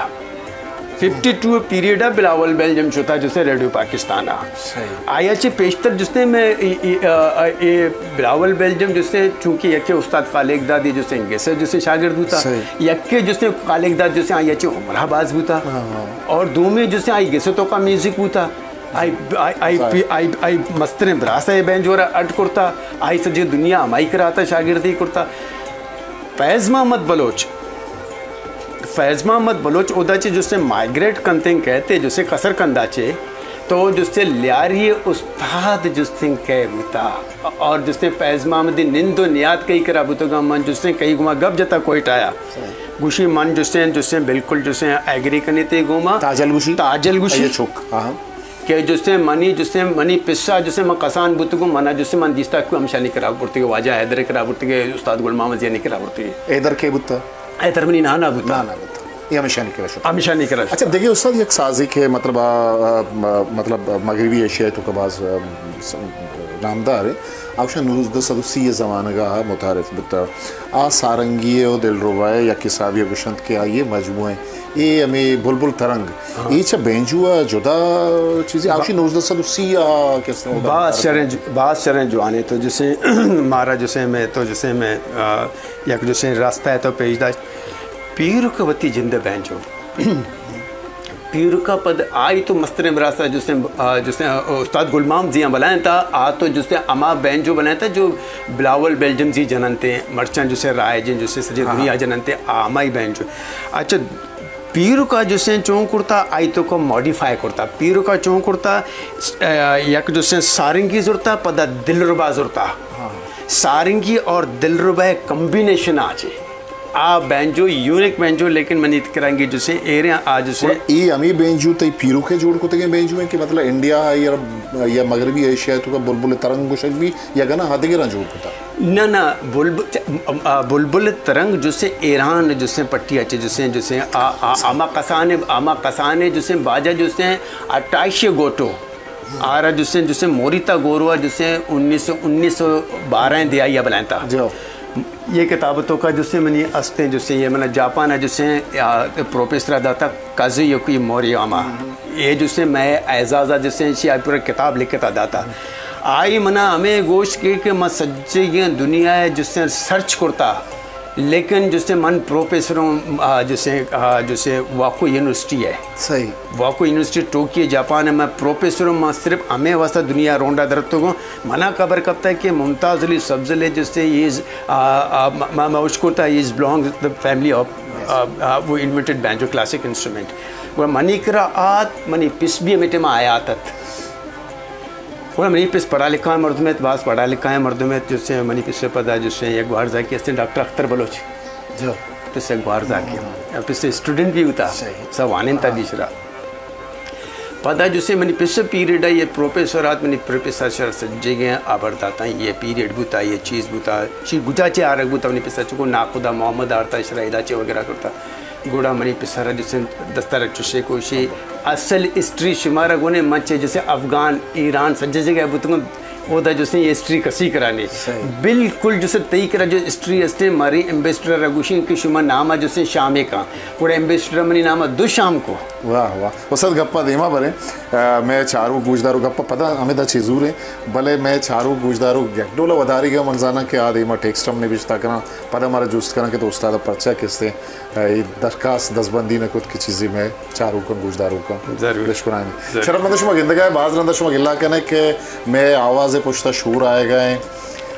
ففٹی ٹو پیریڈ ءَ بلاول بیلجم شتا جسے ریڈیو پاکستان ءَ۔ صحیح۔ آیا چہ پیشتر جستے میں ای-، ای-، آ، آ، اے بلاول بیلجم جسے چونکہ یکے استاد خالق داد یہ جسے گسے جسے شاگرد بوتا۔ صحیح۔ یکے جسے خالق داد جسے آیا چہ عمرہ باز بوتا۔ ہاں، ہاں۔ اور دومی جسے آئی گسے تو کا میوزک بوتا۔ آئی، آئی، آئی، صحیح۔ آئی، آئی مستریں براسا یہ بینجورا اڈ کرتا۔ آئی سجے دنیا ہمائی کراتا شاگردی کرتا۔ فیض محمد بلوچ، فیض محمد بلوچ اودا چے جسے مائگریٹ کنتیں کہتے جسے قصر کندا چے، تو جستیں لیاری استاد جستیں کئے بوتا؟ اور جستیں فیض محمدی نند و نیاد کئی کرا بوتگا؟ من جستیں کئی گما گپ جتا کوئٹہ آیا۔ گوشی من جستیں، جستیں بالکل جستیں ایگری کنی تے گوما۔ تاجل گوشی؟ تاجل گوشی۔ اے چک، ہاں۔ کہ جستیں منی، جستیں منی پسا، جستیں من کسان بوتگوں، منا جستیں من دیستا کہ ہمشانی کرا برتگے، واجہ حیدر کرا برتگے، استاد گل محمد زینی کرا برتگے۔ حیدر کے بوتا؟ حیدر منی نانا بوتا۔ نانا بوتا۔ یہ ہمشانی کرا شتا۔ ہمشانی کرا شتا۔ اچھا، دیکھیے استاد، یک سازے کہ مطلب، آ، آ، م-، مطلب مغربی ایشیا تو کہ باز، آ، س-، نامدار ہے۔ آ گوشن نوزدہ سد و سی زمانگا متعارف بوتا۔ آ سارنگی و دلربائے یک حسابی گوشنت کہ آئیے مجموعے۔ اے ہمیں بلبل ترنگ۔ ہاں۔ اے چہ بینجو ء جدا چیزے، آ گوشی نوزدہ سد و سی ء کس نے باز شریں، باز شریں جوانے تو جسے مارا جسے میں تو جسے میں، آ، یک جسے راستہ ہے تو پیش داشت۔ پیرک وتی جند بینجو۔ پیرک ء پد آئی تو مستریں براستہ جسے، آ، جسے استاد گلمام زیاں بلائیں تا، آ تو جسے اما بینجو بلائیں تا جو بلاول بیلجم زی جننتے، مرچاں جسے رائجیں جسے سجے ہاں۔ دنیا جننتے، آ ہمائی بینجو۔ اچھا، پیرکا جسیں چون کرتا، آئی توکا ماڈیفائی کرتا۔ پیرکا چون کرتا، س-، آ، یک جسیں سارنگی زرتا، پدا دلربا زرتا۔ ہاں۔ سارنگی اور دلربا کمبینیشن آ چے۔ آ بینجو، یونیک بینجو، لیکن منی کرنگی جسیں ایرے آ جسیں۔ اور اے ہمیں بینجو تئی پیرکے جوڑ کتگیں بینجو ہیں کہ مطلب انڈیا یا، یا مغربی ایشیا توکا بلبل ترنگ گوشگ بی یا گنا ہدگراں جوڑ کتا؟ نہ، نہ، بلبل، آ، بلبل ترنگ جسے ایران جسے پٹی اچے جسے، جسے آ، آ، آما کسانے، آما کسانے جسے باجا جسے اٹائشی گوٹو۔ آرا جسے، جسے موریتا گوروا جسے انیس سو، انیس سو بارہ دیا یا بلائیں تا۔ جو۔ یہ کتاب توکا جسے منی استیں جسے یہ منا جاپان جسے، آ، پروفیسر داتا کازویوکی موریاما۔ یہ جسے میں اعزاز جسے چی آئی پورا کتاب لکھتا داتا۔ آئی منا ہمیں گوشت کہ، کہ من سجے دنیا ہے جسے سرچ کرتا، لیکن جسے من پروفیسر ہوں، آ، جسے، آ، جسے واکو یونیورسٹی ہے۔ صحیح۔ واکو یونیورسٹی ٹوکیو جاپان ہے، میں پروفیسر ہوں، میں صرف ہمیں واسطہ دنیا رونڈا درتو گوں۔ منا خبر کپتا ہے کہ ممتاز علی سبزل ہے جسے یہ، آ، آ، میں، میں اشکرتا ہے، is belong the family of، آ، آ، وہ انوینٹڈ بینجو کلاسک انسٹرومنٹ۔ گڑا منی کرا آت، منی پس بھی ہمیں ٹائم آیا آتت۔ گڑا منی پس پڑھا لکھا ہے مردم ہے، باز پڑھا لکھا ہے مردم ہے، جسے منی پس پدا جسے یک گوار زاکی ہستیں ڈاکٹر اختر بلوچ۔ جو۔ پس یک گوار زاکی۔ پس اسٹوڈنٹ بھی ہوتا۔ صحیح۔ سا وانین تا ہاں۔ دیشرا۔ پدا جسے منی پس پیریڈ ہے، یہ پروفیسر آت، منی پروفیسر سر سجے گئے، آبر داتا، یہ پیریڈ بوتا، یہ چیز بوتا، چی گجا چے آرگ بوتا، منی پس چکو ناخدا محمد آرتا، اشرا ادا چے وغیرہ کرتا۔ گڑا منی پسر جسے دستر چشے کوشی، اصل ہسٹری شمارا گونے من چے جسے افغان، ایران، سجے جگہ بوتگوں، اودا جسے ہسٹری کسی کرا نے۔ صحیح۔ بالکل جسے تئی کرا جو ہسٹری ہستے، ماری ایمبیسڈر را گوشیں کہ شما ناما جسے شامے کان۔ گڑا ایمبیسڈر منی ناما دو شام کو۔ واہ، واہ۔ استاد گپا دیما بریں۔ آ، میں چارو گوشدارو گپا پدا ہمیں دا چے زوریں، بلے میں چارو گوشدارو یک ڈولا وداریگا من زاناں کہ آ دیما ٹیکسٹ ہم نبشتہ کناں، پدا مارا جست کناں کہ تو استاد پرچا کستے اے درخواست دزبندی نہ کت کہ چیزے مئے چاروکاں، گوشداروکاں ضرور۔ بشکنائیں۔ ضرور۔ شرف مند شما گندگا ہے، باز رندا شما گلہ کنے کہ مئے آواز پشتا شور آئیگا ہے۔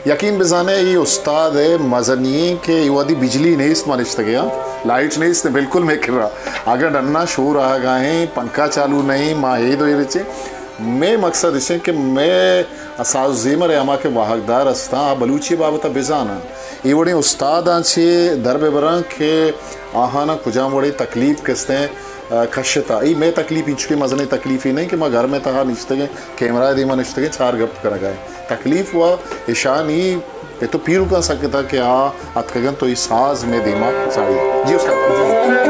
یقین بزانے، اے استاد مزنی ایں کہ اے وہدی بجلی نیست، ما نشتگے ہاں، لائٹ نیست، بالکل مئے کرا۔ اگر ڈنا شور آئیگا ہیں، پنکھا چالو نہیں، ما ہید و ایرچے۔ مئے مقصد اسے کہ مئے ساز و زیمر ہما کہ واہگدار استاں، آ بلوچی بابت بزاناں۔ اے وڑیں استاداں چے در بہ براں کہ آہاناں کجام وڑیں تکلیف کستیں، آ، کشتا۔ اے مئے تکلیف انچکیں مزنیں تکلیفے نہ ایں کہ ما گرمے تہا نشتگیں، کیمرہ دیما نشتگیں، چار گپ کنگا ایں۔ تکلیف و اشانی پت و پیرکاں سکتا کہ آ اتکگن تو اے ساز مئے دیما ساڑی۔ جی استاد۔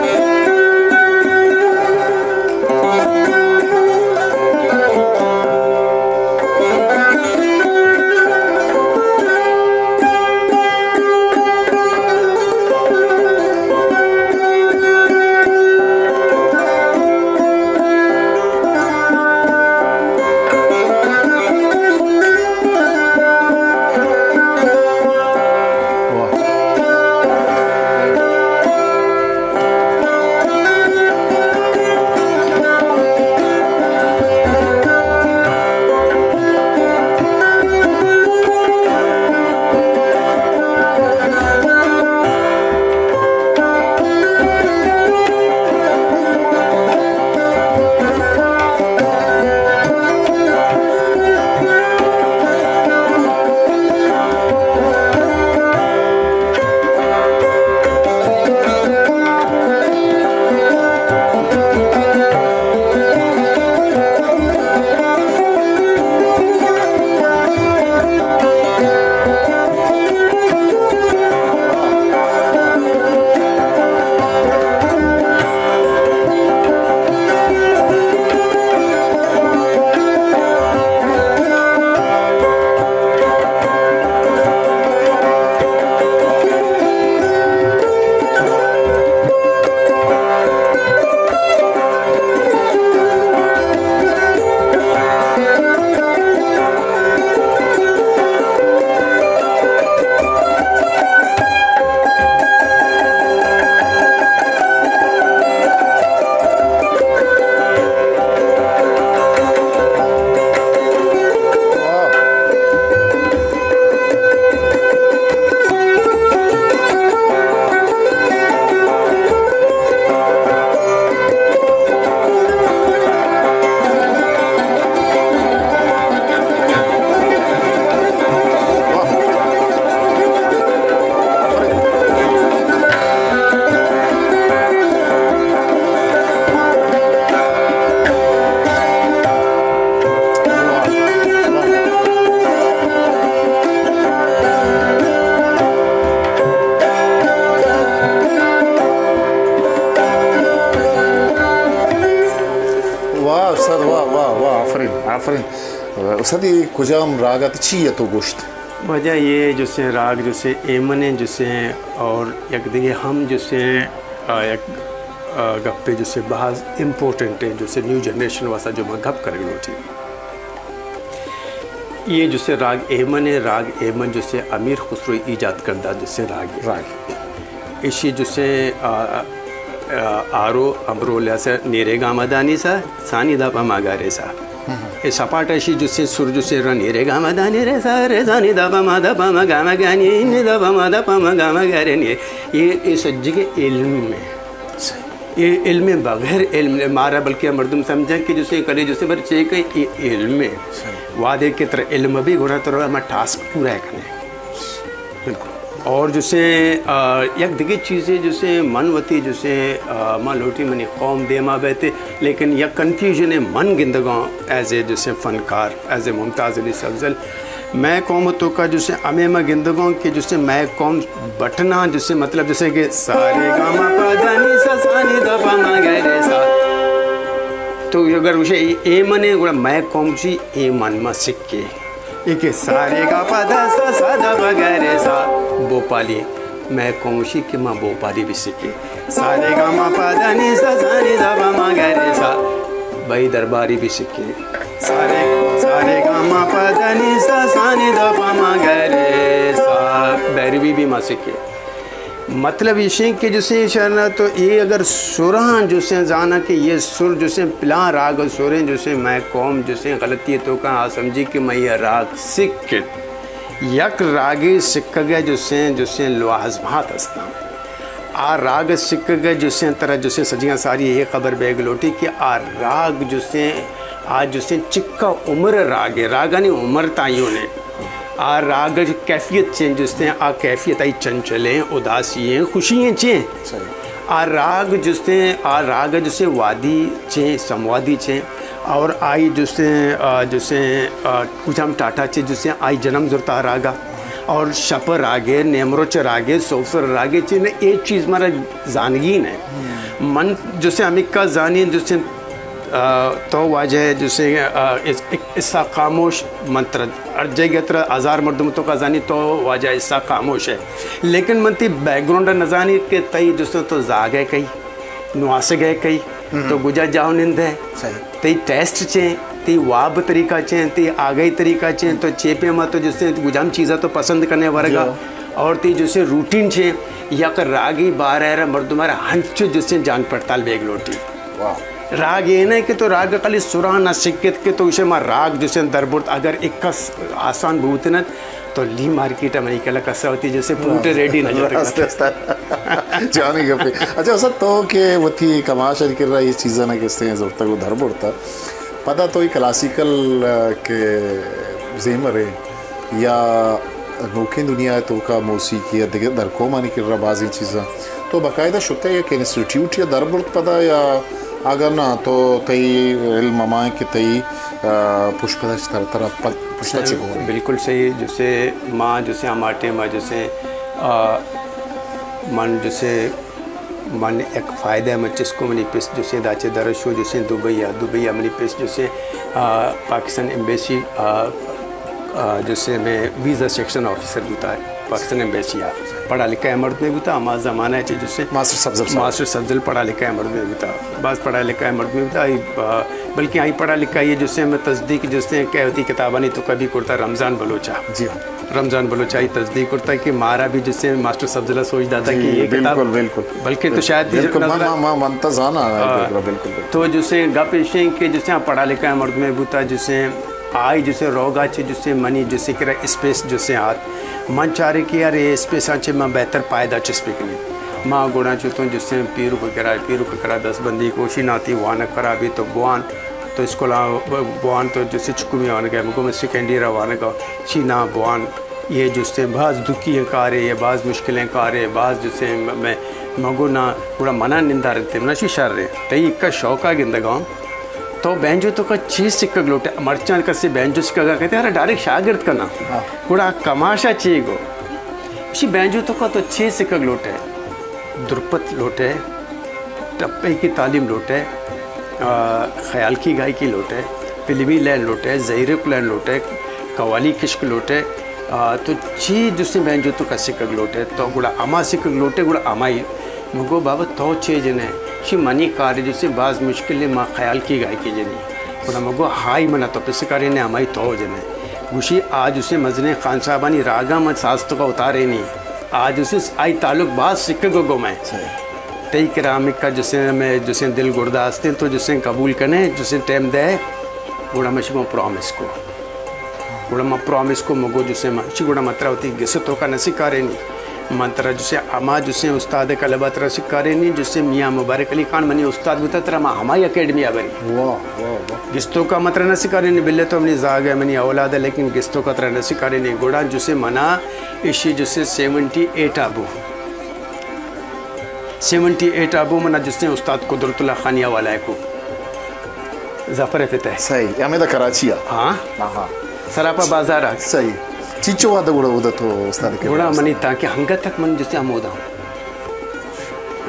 استاد، یہ کجام راگ ات، چی ات تو گوشت؟ واجہ، یہ جو سے راگ جو سے ایمن ہیں جو سے، اور یک دیگہ ہم جو سے، آ، یک، آ، گپے جو سے بہت امپورٹنٹ ہے جو سے نیو جنریشن واسطہ جو میں گپ کرگ لوٹی۔ یہ جو سے راگ ایمن ہے، راگ ایمن جو سے امیر خسرو ایجاد کردہ جو سے راگ ہے۔ راگ۔ ایشی جو سے، آ، آ، آرو امرو لیا سے نیرے گاما دانی سا، سانی دا پا ماگارے سا۔ اے سپاٹ ایشی جو سے سر جو سے را نیرے گاما دانی رے سا، رے سانی دا پا ما دا پا ما گاما گانی، نی دا پا ما دا پا ما گاما گارے نی۔ یہ، یہ سجگے علم میں۔ یہ علم بغیر علم نے مارا، بلکہ مردم سمجھن کہ جو سے کلے جو سے بر چے کہ یہ علم ہے۔ وعدے کے تر علم بھی گنا تر ہم ٹاسک پورا کرنے۔ بالکل۔ اور جو سے، آ، یک دگہ چیزے جو سے من وتی جو سے، آ، من لوٹی منی قوم دیما بیتے، لیکن یک کنفیوژن ہے من گندگاں ایز اے جو سے فنکار، ایز اے ممتاز علی سبزل۔ میں قوم تو کا جو سے ہمیں میں گندگاں کہ جو سے میں قوم بٹنا جو سے مطلب جو سے کہ سارے گاما پا دانی سا سانی دا پا ما گرے سا۔ تو اگر اسے اے من ہے گڑا میں قوم چی اے من ما سکے۔ ایک سارے گا پا دا سا سا دا بغیر سا بوپالی۔ میں قوم شی کہ ما بوپالی بھی سکے۔ سارے گا ما پا دا نی سا سا نی دا با ما گرے سا۔ بھائی درباری بھی سکے۔ سارے، سارے گا ما پا دا نی سا سا نی دا با ما گرے سا۔ بھیروی بھی ما سکے۔ مطلب ایشیں کہ جو سے شرنا تو اے اگر سراں جو سے زانا کہ یہ سر جو سے پلان راگ سریں جو سے میں قوم جو سے غلطی تو کا آ سمجھی کہ میں یہ راگ سکت۔ یک راگے سکگے جو سے، جو سے لوازمات ہستاں۔ آ راگ سکگے جو سے ترا جو سے سجیاں ساری یہ خبر بیگ لوٹی کہ آ راگ جو سے، آ جو سے چکا عمر راگے، راگانی عمر تعین ہے۔ آ راگ کیفیت چیں جستیں، آ کیفیت آئی چنچلیں، اداسییں، خوشییں چیں۔ صحیح۔ آ راگ جستیں، آ راگ جستیں وادی چیں، سموادی چیں۔ اور آئی جستیں، آ، جستیں، آ، کجام ٹاٹا چے جستیں، آئی جنم زرتا راگا۔ اور شپ راگے، نیمروچ راگے، سوفر راگے چے، نہ اے چیز مارا زانگی نہ۔ من جستیں ہمیکا زانیں جستیں آ، تو واجہ جو سے، آ، اس، اسحاق خاموش من ترا ہر جگہ ترا ہزار مردم تو کا زانی تو واجہ اسحاق خاموش ہے۔ لیکن من تی بیک گراؤنڈ نہ زانی کہ تئی جو سے تو زاگ ہے کئی، نواس گئے کئی، تو گجا جاؤ نند ہے۔ صحیح۔ تئی ٹیسٹ چیں، تئی واب طریقہ چیں، تئی آگہی طریقہ چیں، تو چے پہ ما تو جو سے گجام چیزا تو پسند کرنے ورگا۔ اور تئی جو سے روٹین چیں، یک راگی بارہ مردم ہنچو جو سے جان پڑتال بیگ لوٹی۔ واہ۔ راگ اے نہ کہ تو راگ خالی سراں نہ سکت کہ تو اسے ما راگ جسے دربرت، اگر اکس آسان بوتنت تو لی مارکیٹ منی کلا کسا ہوتی جسے پوٹ ریڈی نہ جتگ۔ راست، راست۔ جانی گپے۔ اچھا، اسد تو کہ وتی کماش اری کر رہا یہ چیزاں نہ کستے ہیں زورتگ و دربرتا۔ پدا تو یہ کلاسیکل، آ، کہ زیمر ہے، یا نوکیں دنیا ء توکا موسیقی ء دگہ درکومانی کرا بازیں چیزاں تو باقاعدہ شتہ یک انسٹیٹیوٹ یا در برت پدا، یا اگاں نہ تو تئی علم ہما انت کہ تئی، آ، پشت پدا چہ تر-، ترا پد-، پشتا چہ گون انت؟ بالکل صحیح۔ جسے ما جسے ہما ٹائم ء جسے، آ، من جسے من یک فائدہ من چست کو، منی پس جسے داچے درشو جسے دبئی آ، دبئی آ منی پس جسے، آ، پاکستان ایمبیسی، آ، آ، جسے میں ویزا سیکشن آفیسر بوتا ہے پاکستان ایمبیسی آ۔ پڑھا لکھا ہے مرد میں بوتا، ہما زمانہ ہے چے جسے ماسٹر سبزل صاحب۔ ماسٹر سبزل پڑھا لکھا ہے مرد میں بوتا، باز پڑھا لکھا ہے مرد میں بوتا، آئی، آ، بلکہ آئی پڑھا لکھا یہ جسے میں تصدیق جسے کہ ہوتی کتابانی تو کبھی کرتا رمضان بلوچا۔ جی ہاں۔ رمضان بلوچ آئی تصدیق کرتا کہ مارا بھی جسے ماسٹر سبزل ء سوچ داتا کہ یہ کتاب بالکل، بالکل۔ بلکہ تو شاید بالکل، من، نظر من، من، من تو زانا ہے، ہاں۔ بالکل، بالکل۔ تو جسے گپ ایشیں کہ جسے پڑھا لکھا ہے مرد میں بوتا، جسے آئی جسے روگا چے جسے منی جسے کرا اسپیس جسے آت۔ من چارے کہ یار یہ اسپیس آ چے من بہتر پائدہ چسپی کنی۔ ما گوڑا چوتوں جسے پیرو بکرا، پیرو بکرا دست بندی کوشی ناتی وانک خرابی تو بوان۔ تو اسکولاں بوان تو جسے چکمی وانگ ء، مگو من سیکنڈ ایئر ء وانگ ء، چی نا بوان، یہ جستے باز دکھی ہیں کارے، یہ باز مشکلیں کارے، باز جسے میں مگو نا گڑا منا نندار انت، منا شی شر ہے۔ تئی اکا شوقا گندگاں، تو بینجو تو کا چیز سکگ لوٹے، مرچاں کسے بینجو سکگا کہتے، ارے ڈائریکٹ شاگرد کنا۔ ہاں۔ گڑا کماشا چی گو؟ شی بینجو تو کا تو چیز سکگ لوٹے؟ درپت لوٹے، ٹپے کی تعلیم لوٹے، آ، خیال کی گائیکی لوٹے، فلمی لین لوٹے، زہیرک لین لوٹے، قوالی کشک لوٹے، آ، تو چی جسے بینجو تو کا سکگ لوٹے، تو گڑا ہما سکگ لوٹے، گڑا ہمائی۔ من گو بابا تو چے جنے؟ شی منی کار جسے باز مشکل ہے، ما خیال کی گائے کی جنی۔ گڑا من گو ہائی منا تو پس کارے نے ہمائی تو جنے۔ گوشی آ جسے مزنیں خان صاحبانی راگا من ساز تو کا اتارے نی۔ آ جسے آئی تعلق باز سکگ گو میں۔ تئی کرا ہمے کا جسے ہمے جسے دل گرداستیں تو جسے قبول کنے، جسے ٹائم دے، گڑا من شما پرامس کو۔ گڑا من پرامس کو مگو جسے من چی گڑا من ترا وتی گس تو کا نہ سکارینی۔ من ترا جسے ہما جسے استاد کلبا ترا سکارینی، جسے میاں مبارک علی خان منی استاد بوتا ترا ما ہمائی اکیڈمی آ بری۔ واہ، واہ، واہ۔ گس تو کا من ترا نہ سکارینی، بلے تو منی زاگ ہے، منی اولاد ہے، لیکن گس تو کا ترا نہ سکارینی۔ گڑا جسے منا اشی جسے سیونٹی ایٹ آبو۔ سیونٹی ایٹ آبو منا جسے استاد قدرت اللہ خانی حوالہ کو۔ ظفر فتح۔ صحیح، ہمیں دا کراچی آ۔ ہاں۔ ہاں، ہاں۔ سراپا بازار آ۔ صحیح۔ چیچو وعدہ گڑا اودا تو استاد کے گڑا منی تاکہ ہنگت تک من جسے ہم اودا۔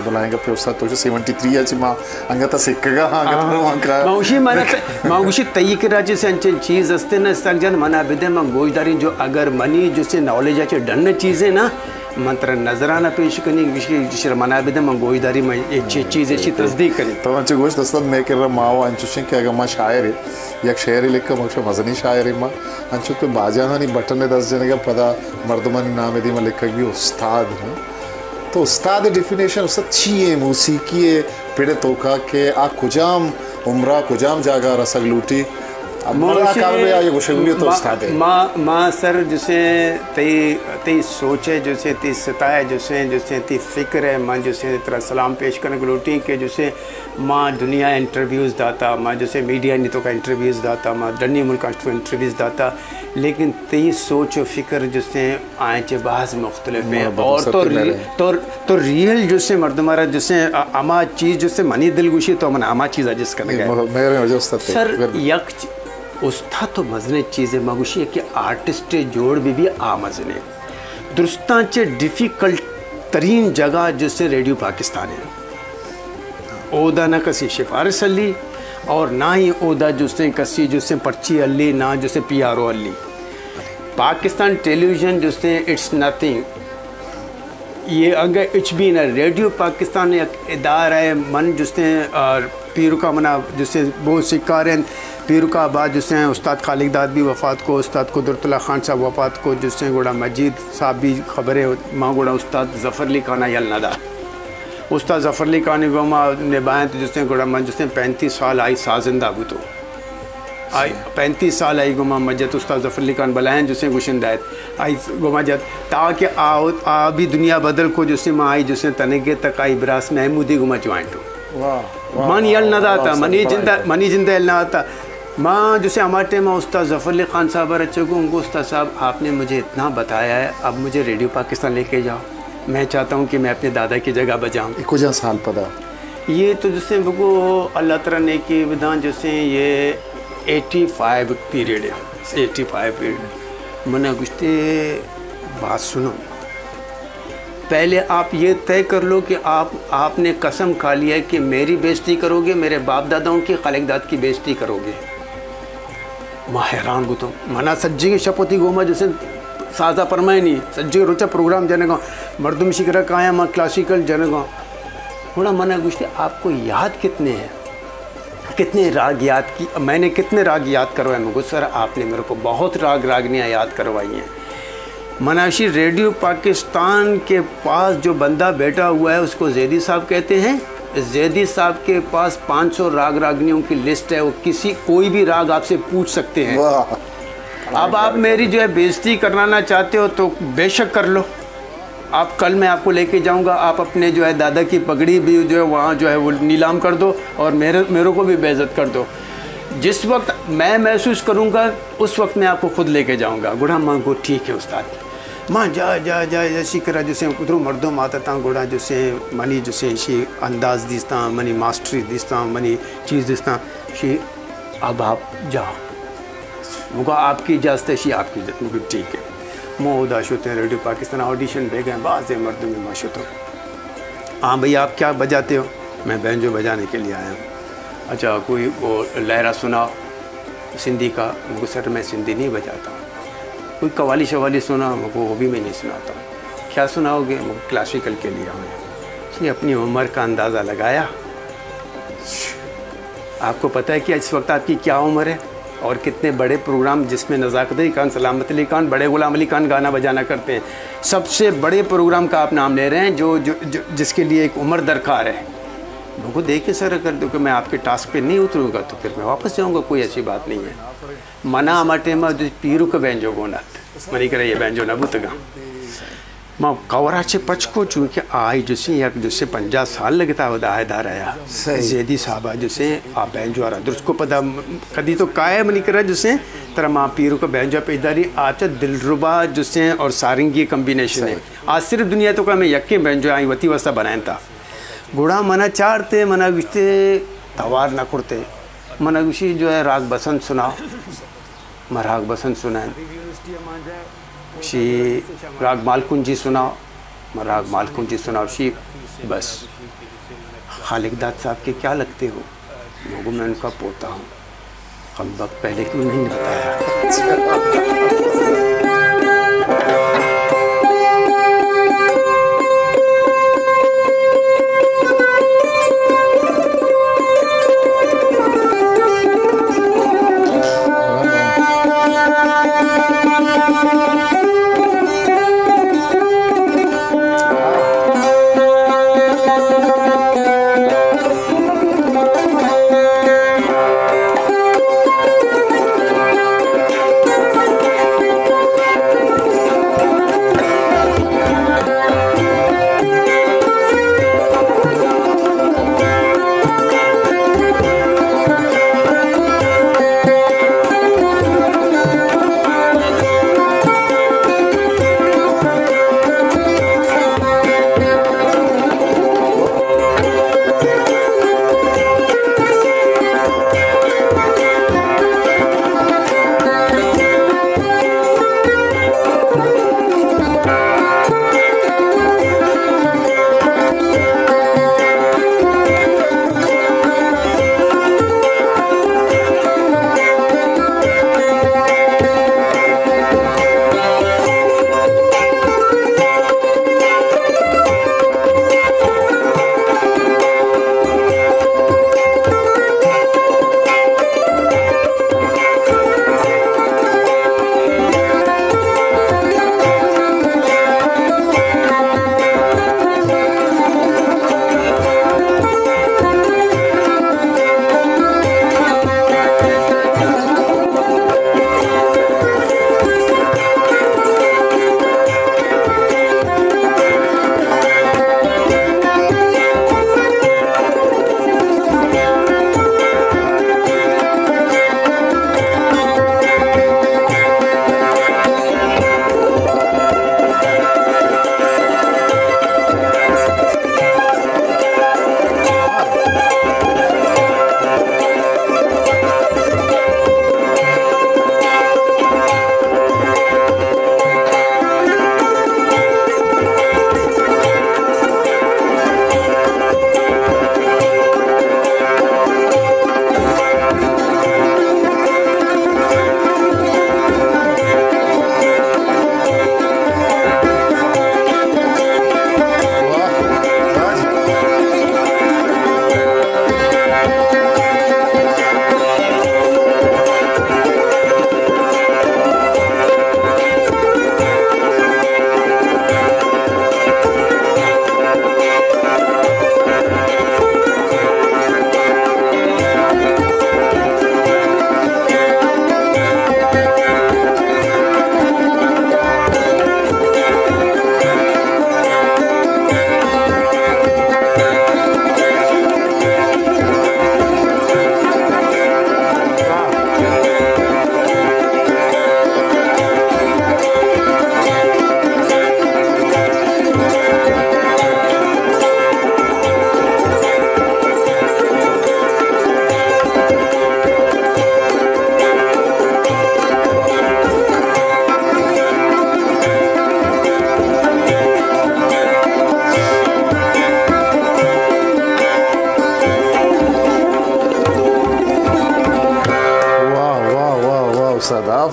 بلائیں گا پہ استاد تو سیونٹی تھری آ چی ما ہنگت سکگا ہاں، ہنگت ہاں۔ روان کا۔ ما اوشی منا ت-، ما اوشی تئی کرا جسے انچے چیز استے نا سک جان منا بدے ما گوشداری جو اگر منی جسے نالج آ چے ڈن چیزیں نا، من ترا نظرانہ پیش کنی، گوشی، جی شر منا بدے، من گوشداری، من اے چی-، چیز ایشی تصدیق کنی۔ تو انچو گوشت استاد، میں کرا ماوا انچوشیں کہ اگر ما شاعر ہے، یک شعر لکھا، مکشا مزنی شاعر ہے ما، انچو کہ باجاہانی بٹن دست جنگا پدا مردمانی نام دیما لکھگ بھی استاد ہوں۔ تو استاد ڈیفینیشن استاد چی ہے؟ موسیقی ہے پڑے توکا کہ آ کجام عمرہ کجام جاگہ رسگ لوٹی؟ اب ما منا گوشی، کار میں آ یہ گوشگ بھی تو ما، استاد ہے۔ ما، ما سر جسے تئی، تئی سوچ ہے، جسے تئی ستا ہے، جسے، جسے تئی فکر ہے، ما جسے ترا سلام پیش کنگ لوٹی کہ جسے ما دنیا انٹرویوز داتا، ما جسے میڈیا نی تو کا انٹرویوز داتا، ما ڈنی ملک انٹرویوز داتا، لیکن تئی سوچ و فکر جسے آئیں چہ باز مختلف ہیں۔ محبت اور تو ستی ری-، میرے۔ تو، تو ریئل جسے مردم را جسے ا-، اما چیز جسے منی دل گوشی تو من اما چیز اجس کنگ ہے۔ مہ-، میرے وجہ استاد تے۔ سر، بالکل۔ یک چ-، استاد تو مزنے چیز ہے، مگوشی ہے کہ آرٹسٹ جوڑ بھی بھی آ مزنے۔ درستاں چہ ڈیفیکلٹ ترین جگہ جسے ریڈیو پاکستان ہے۔ اودا نہ کسی سفارش ہلی اور نہ ہی اودا جسے کسی جسے پرچی ہلی، نہ جسے پی آر او ہلی۔ پاکستان ٹیلی ویژن جسے اٹس نتھنگ۔ یہ اگہ اچ بھی نہ، ریڈیو پاکستان یک ادارہ ہے، من جسے، آ، پیرکا منا جسے بہت سکار ہیں، پیرکا بعد جسے استاد خالق داد بھی وفات کو، استاد قدرت اللہ خان صاحب وفات کو، جسے گڑا مجید صاحب بھی خبرے، ما گڑا استاد ظفر علی خان یل نہ دات۔ استاد ظفر علی خان گوما نبھائیں تو جسے گڑا من جسے پینتیس سال آئی سازندہ بوتو۔ آئی پینتیس سال آئی گوما مجت استاد ظفر علی خان بلائیں جسے گوشن دایت۔ آئی گوما جت تاکہ آ، آ بھی دنیا بدل کو جسے ما آئی جسے تنگے تک آئی براس محمودی گوما جوائنٹ ہو۔ واہ، واہ، من یل نہ داتا، واہ، منی بڑا جندہ، ہے۔ منی جندہ یل نہ داتا۔ ما جسے ہما ٹائم استاد ظفر علی خان صاحب رچے گو، ان کو استاد صاحب آپ نے مجھے اتنا بتایا ہے، اب مجھے ریڈیو پاکستان لے کے جاؤ۔ میں چاہتا ہوں کہ میں اپنے دادا کی جگہ بجاؤں۔ یہ کجا سال پدا؟ یہ تو جسے بگو اللہ تعالیٰ نیکی بدان جسے یہ ایٹی فائیو پیریڈ ہے، ایٹی فائیو پیریڈ۔ منا گوشتے بات سنو، پہلے آپ یہ طے کر لو کہ آپ، آپ نے قسم کھا لیا ہے کہ میری بےعزتی کرو گے، میرے باپ داداؤں کی، خالق داد کی بےعزتی کرو گے۔ ما حیران بوتوں۔ منا سجیں شپ وتی گوما جسے سازا پرمائنی، سجیں روچا پروگرام جنگا، مردم شکرا کایا ما کلاسیکل جنگا۔ گڑا منا گوشتے، آپ کو یاد کتنے ہیں؟ کتنے راگ یاد کی، میں نے کتنے راگ یاد کروائے؟ میں گو، سر، آپ نے میرے کو بہت راگ راگنیاں یاد کروائی ہیں۔ مناشی ریڈیو پاکستان کے پاس جو بندہ بیٹھا ہوا ہے، اس کو زیدی صاحب کہتے ہیں۔ زیدی صاحب کے پاس پانچ سو راگ راگنیوں کی لسٹ ہے، وہ کسی، کوئی بھی راگ آپ سے پوچھ سکتے ہیں۔ واہ۔ اب آپ میری جو ہے بےعزتی کرانا چاہتے ہو تو بے شک کر لو۔ آپ کل میں آپ کو لے کے جاؤں گا، آپ اپنے جو ہے دادا کی پگڑی بھی جو ہے وہاں جو ہے وہ نیلام کر دو اور میرے، میرے کو بھی بے عزت کر دو۔ جس وقت میں محسوس کروں گا، اس وقت میں آپ کو خود لے کے جاؤں گا۔ گڑا من گو، ٹھیک ہے استاد۔ من جا، جا، جا، جا، شی کرا جسے ادرو مردم آتا تاں، گڑا جسے منی جسے شی انداز دیستاں، منی ماسٹری دیستاں، منی چیز دیستاں، شی اب آپ جاؤ۔ مگو آپ کی اجازت ہے؟ شی آپ کی اجازت۔ مگو ٹھیک ہے۔ مو اودا شتیں ریڈیو پاکستان آڈیشن بے گئے، بازیں مردم ما شتوں۔ ہاں بھئی، آپ کیا بجاتے ہو؟ میں بینجو بجانے کے لیے آیا ہوں۔ اچھا، کوئی وہ لہرا سناؤ۔ سندھی کا؟ مگو سر، میں سندھی نہیں بجاتا ہوں۔ کوئی قوالی شوالی سنا؟ مگو وہ بھی میں نہیں سناتا ہوں۔ کیا سناؤ گے؟ مگو کلاسیکل کے لیے آئے ہیں۔ اس نے اپنی عمر کا اندازہ لگایا۔ آپ کو پتہ ہے کہ اس وقت آپ کی کیا عمر ہے اور کتنے بڑے پروگرام جس میں نزاکت علی خان، سلامت علی خان، بڑے غلام علی خان گانا بجانا کرتے ہیں؟ سب سے بڑے پروگرام کا آپ نام لے رہے ہیں جو، جو، جو، جس کے لیے ایک عمر درکار ہے۔ مگو دیکھیں سر، اگر تو کہ میں آپ کے ٹاسک پہ نہیں اتروں گا تو پھر میں واپس جاؤں گا، کوئی ایسی بات نہیں ہے۔ منا ہما ٹائم جو پیرک بینجو گون ات، منی کرا یہ بینجو نہ بوتگا۔ ما کورا چہ پچ کو، چونکہ آئی جسے یک جسے پنجاہ سال لگتا ہو دا ہے دار آیا۔ صحیح۔ زیدی صاحب جسے آ بینجو آرا درست کو پدا کدی تو کائے منی کرا جسے ترا ما پیرک بینجو پیش داری آ چہ دلربا جسے اور سارنگی کمبینیشن ہے۔ صحیح۔ آ صرف دنیا تو کا میں یکیں بینجو آئی وتی واسطہ بنائیں تا۔ گڑا منا چارتے، منا گشتے توار نہ کرتے۔ منا گشی جو ہے راگ بسنت سنا۔ ما راگ بسنت سنائیں۔ شی راگ مالکنجی سنا، ما راگ مالکنجی سنا، شی بس۔ خالق داد صاحب کے کیا لگتے ہو؟ مگو میں ان کا پوتا ہوں۔ کم وقت پہلے کیوں نہیں بتایا؟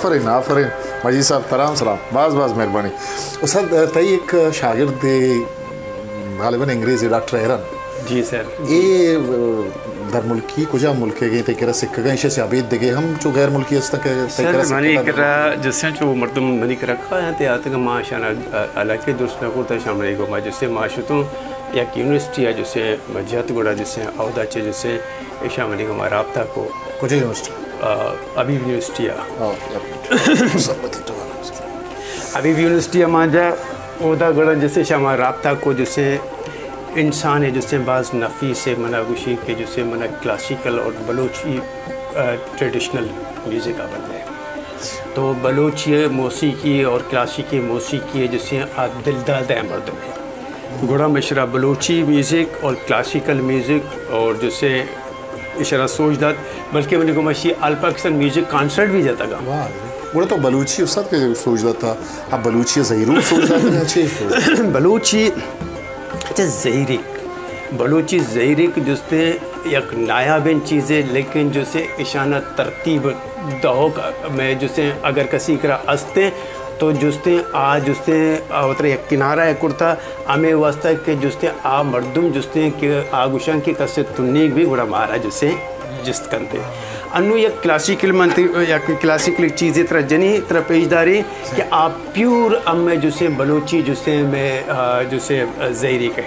آفرین، آفرین۔ مجید صاحب، ترا ہم سلام۔ باز باز مہربانی۔ استاد، تئی یک شاگردے، غالباً انگریزے، ڈاکٹر ہیرن۔ جی سر۔ اے، درملکی کجام ملکے گئے تئی کرا سکگا؟ ایشی سے ابید دگہ ہم چو غیر ملکی ہستاں کہ تئی سر، کرا منی سکگا؟ کرا جسے چو مردم منی کرا کاینت آتکاں، ما اشانا علاقے درست نہ کرتا، اشاں منی گوما جسے ما شتوں یک یونیورسٹی ءَ جسے ما جت، گڑا جسے اودا چہ جسے اشاں منی گوما رابطہ کو۔ کجا یونیورسٹی؟ آ، حبیب یونیورسٹی ءَ۔ آ، یک منٹ۔ حبیب یونیورسٹی ءَ ما جا، اودا گڑا جسے شما رابطہ کو، جسے انسان ہے، جسے باز نفیس ہے، منا گوشی کہ جسے منا کلاسیکل اور بلوچی، آ، ٹریڈیشنل میوزک آ بندے۔ تو بلوچی موسیقی اور کلاسیکی موسیقی ہے، جسے آ دلدار دے مردم ہے۔ گڑا مشرا بلوچی میوزک اور کلاسیکل میوزک اور جسے اشرا سوچ دات، بلکہ منی گوما شی آل پاکستان میوزک کانسرٹ بھی جتگا۔ واہ۔ گڑا تو بلوچی استاد کہ سوچ داتا، اب بلوچی زہیروک سوچ داتا یا چے سوچ داتا؟ بلوچی، اچھا، زہیریک۔ بلوچی زہیریک جستے یک نایابیں چیزے، لیکن جسے اشانا ترتیب دہوک میں جسے اگر کسی کرا استے تو جستے آ جستے آ وترا یک کنارہ کرتا، ہمے واسطہ کہ جستے آ مردم جستے کہ آ گوشاں کہ کسے تنیگ بھی گڑا مارا جسے جست کنتے۔ انو یک کلاسیکل منتی، یک کلاسیکل چیزے ترا جنی، ترا پیش داری کہ آ پیور ہمے جسے بلوچی جسے میں، آ، جسے زہیریک ہے۔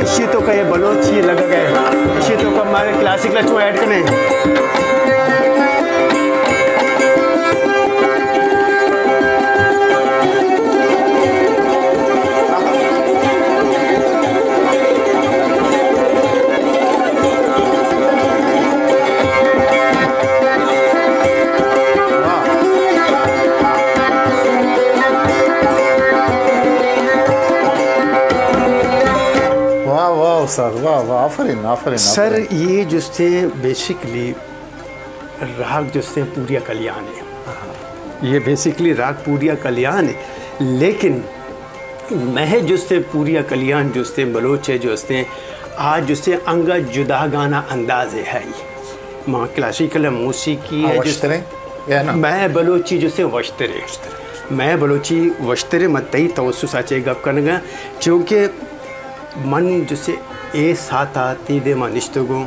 اشی تو کہ یہ بلوچی لگا گئے، اشی تو کہ ہمارے کلاسیکل چو ایڈ کرنے۔ واہ، واہ استاد، واہ، واہ، آفرین، آفرین، سر، آفرین۔ یہ جستے بیسکلی راگ جستے پوریا کلیان ہے۔ یہ بیسکلی راگ پوریا کلیان ہے، لیکن مئے جستے پوریا کلیان جستے بلوچ ہے جستے، آ جستے انگا جدا گانا انداز ہے۔ ما کلاسیکل موسیقی ہاں، ہے جستے وشترے یا نا؟ مئے بلوچی جستے وشترے۔ مئے بلوچی وشترے، من تئی توسط ساچے گپ کنگا، چونکہ من جسے اے ساعت آتی دے ما نشتگوں،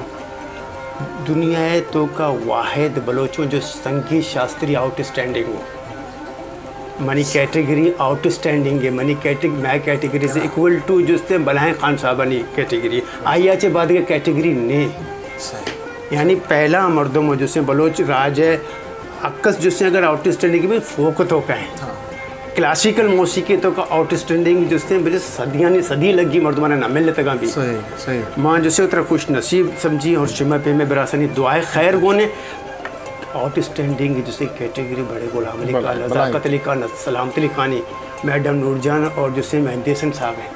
دنیا ءِ توکا واحد بلوچوں جو سنگیت شاستری آؤٹ اسٹینڈنگ ہوں۔ منی کیٹیگری آؤٹ اسٹینڈنگ ہے، منی کیٹیگ-، مے کیٹیگری از اکول ٹو جستے بلائیں خان صاحبانی کیٹیگری۔ آئی ءَ چہ بعد کے کیٹیگری نے۔ صحیح۔ یعنی پہلا مردم ہو جسے بلوچ راج ہے، اکس جسے اگر آؤٹ اسٹینڈنگ میں فوک تو کہیں۔ ہاں۔ کلاسیکل موسیقی توکا آؤٹ اسٹینڈنگ جستے بلے صدیانی صدی لگی مردمانا نہ ملتگاں بھی۔ صحیح، صحیح۔ ما جسے اترا خوش نصیب سمجھی اور شما پہ میں براسانی دعائے خیر گونے۔ آؤٹ اسٹینڈنگ جسے کیٹیگری بڑے غلام علی بلے، خان، بلے۔ نزاکت علی خان، سلامت علی خانی، میڈم نور جان اور جسے مہندی حسن صاحب ہیں۔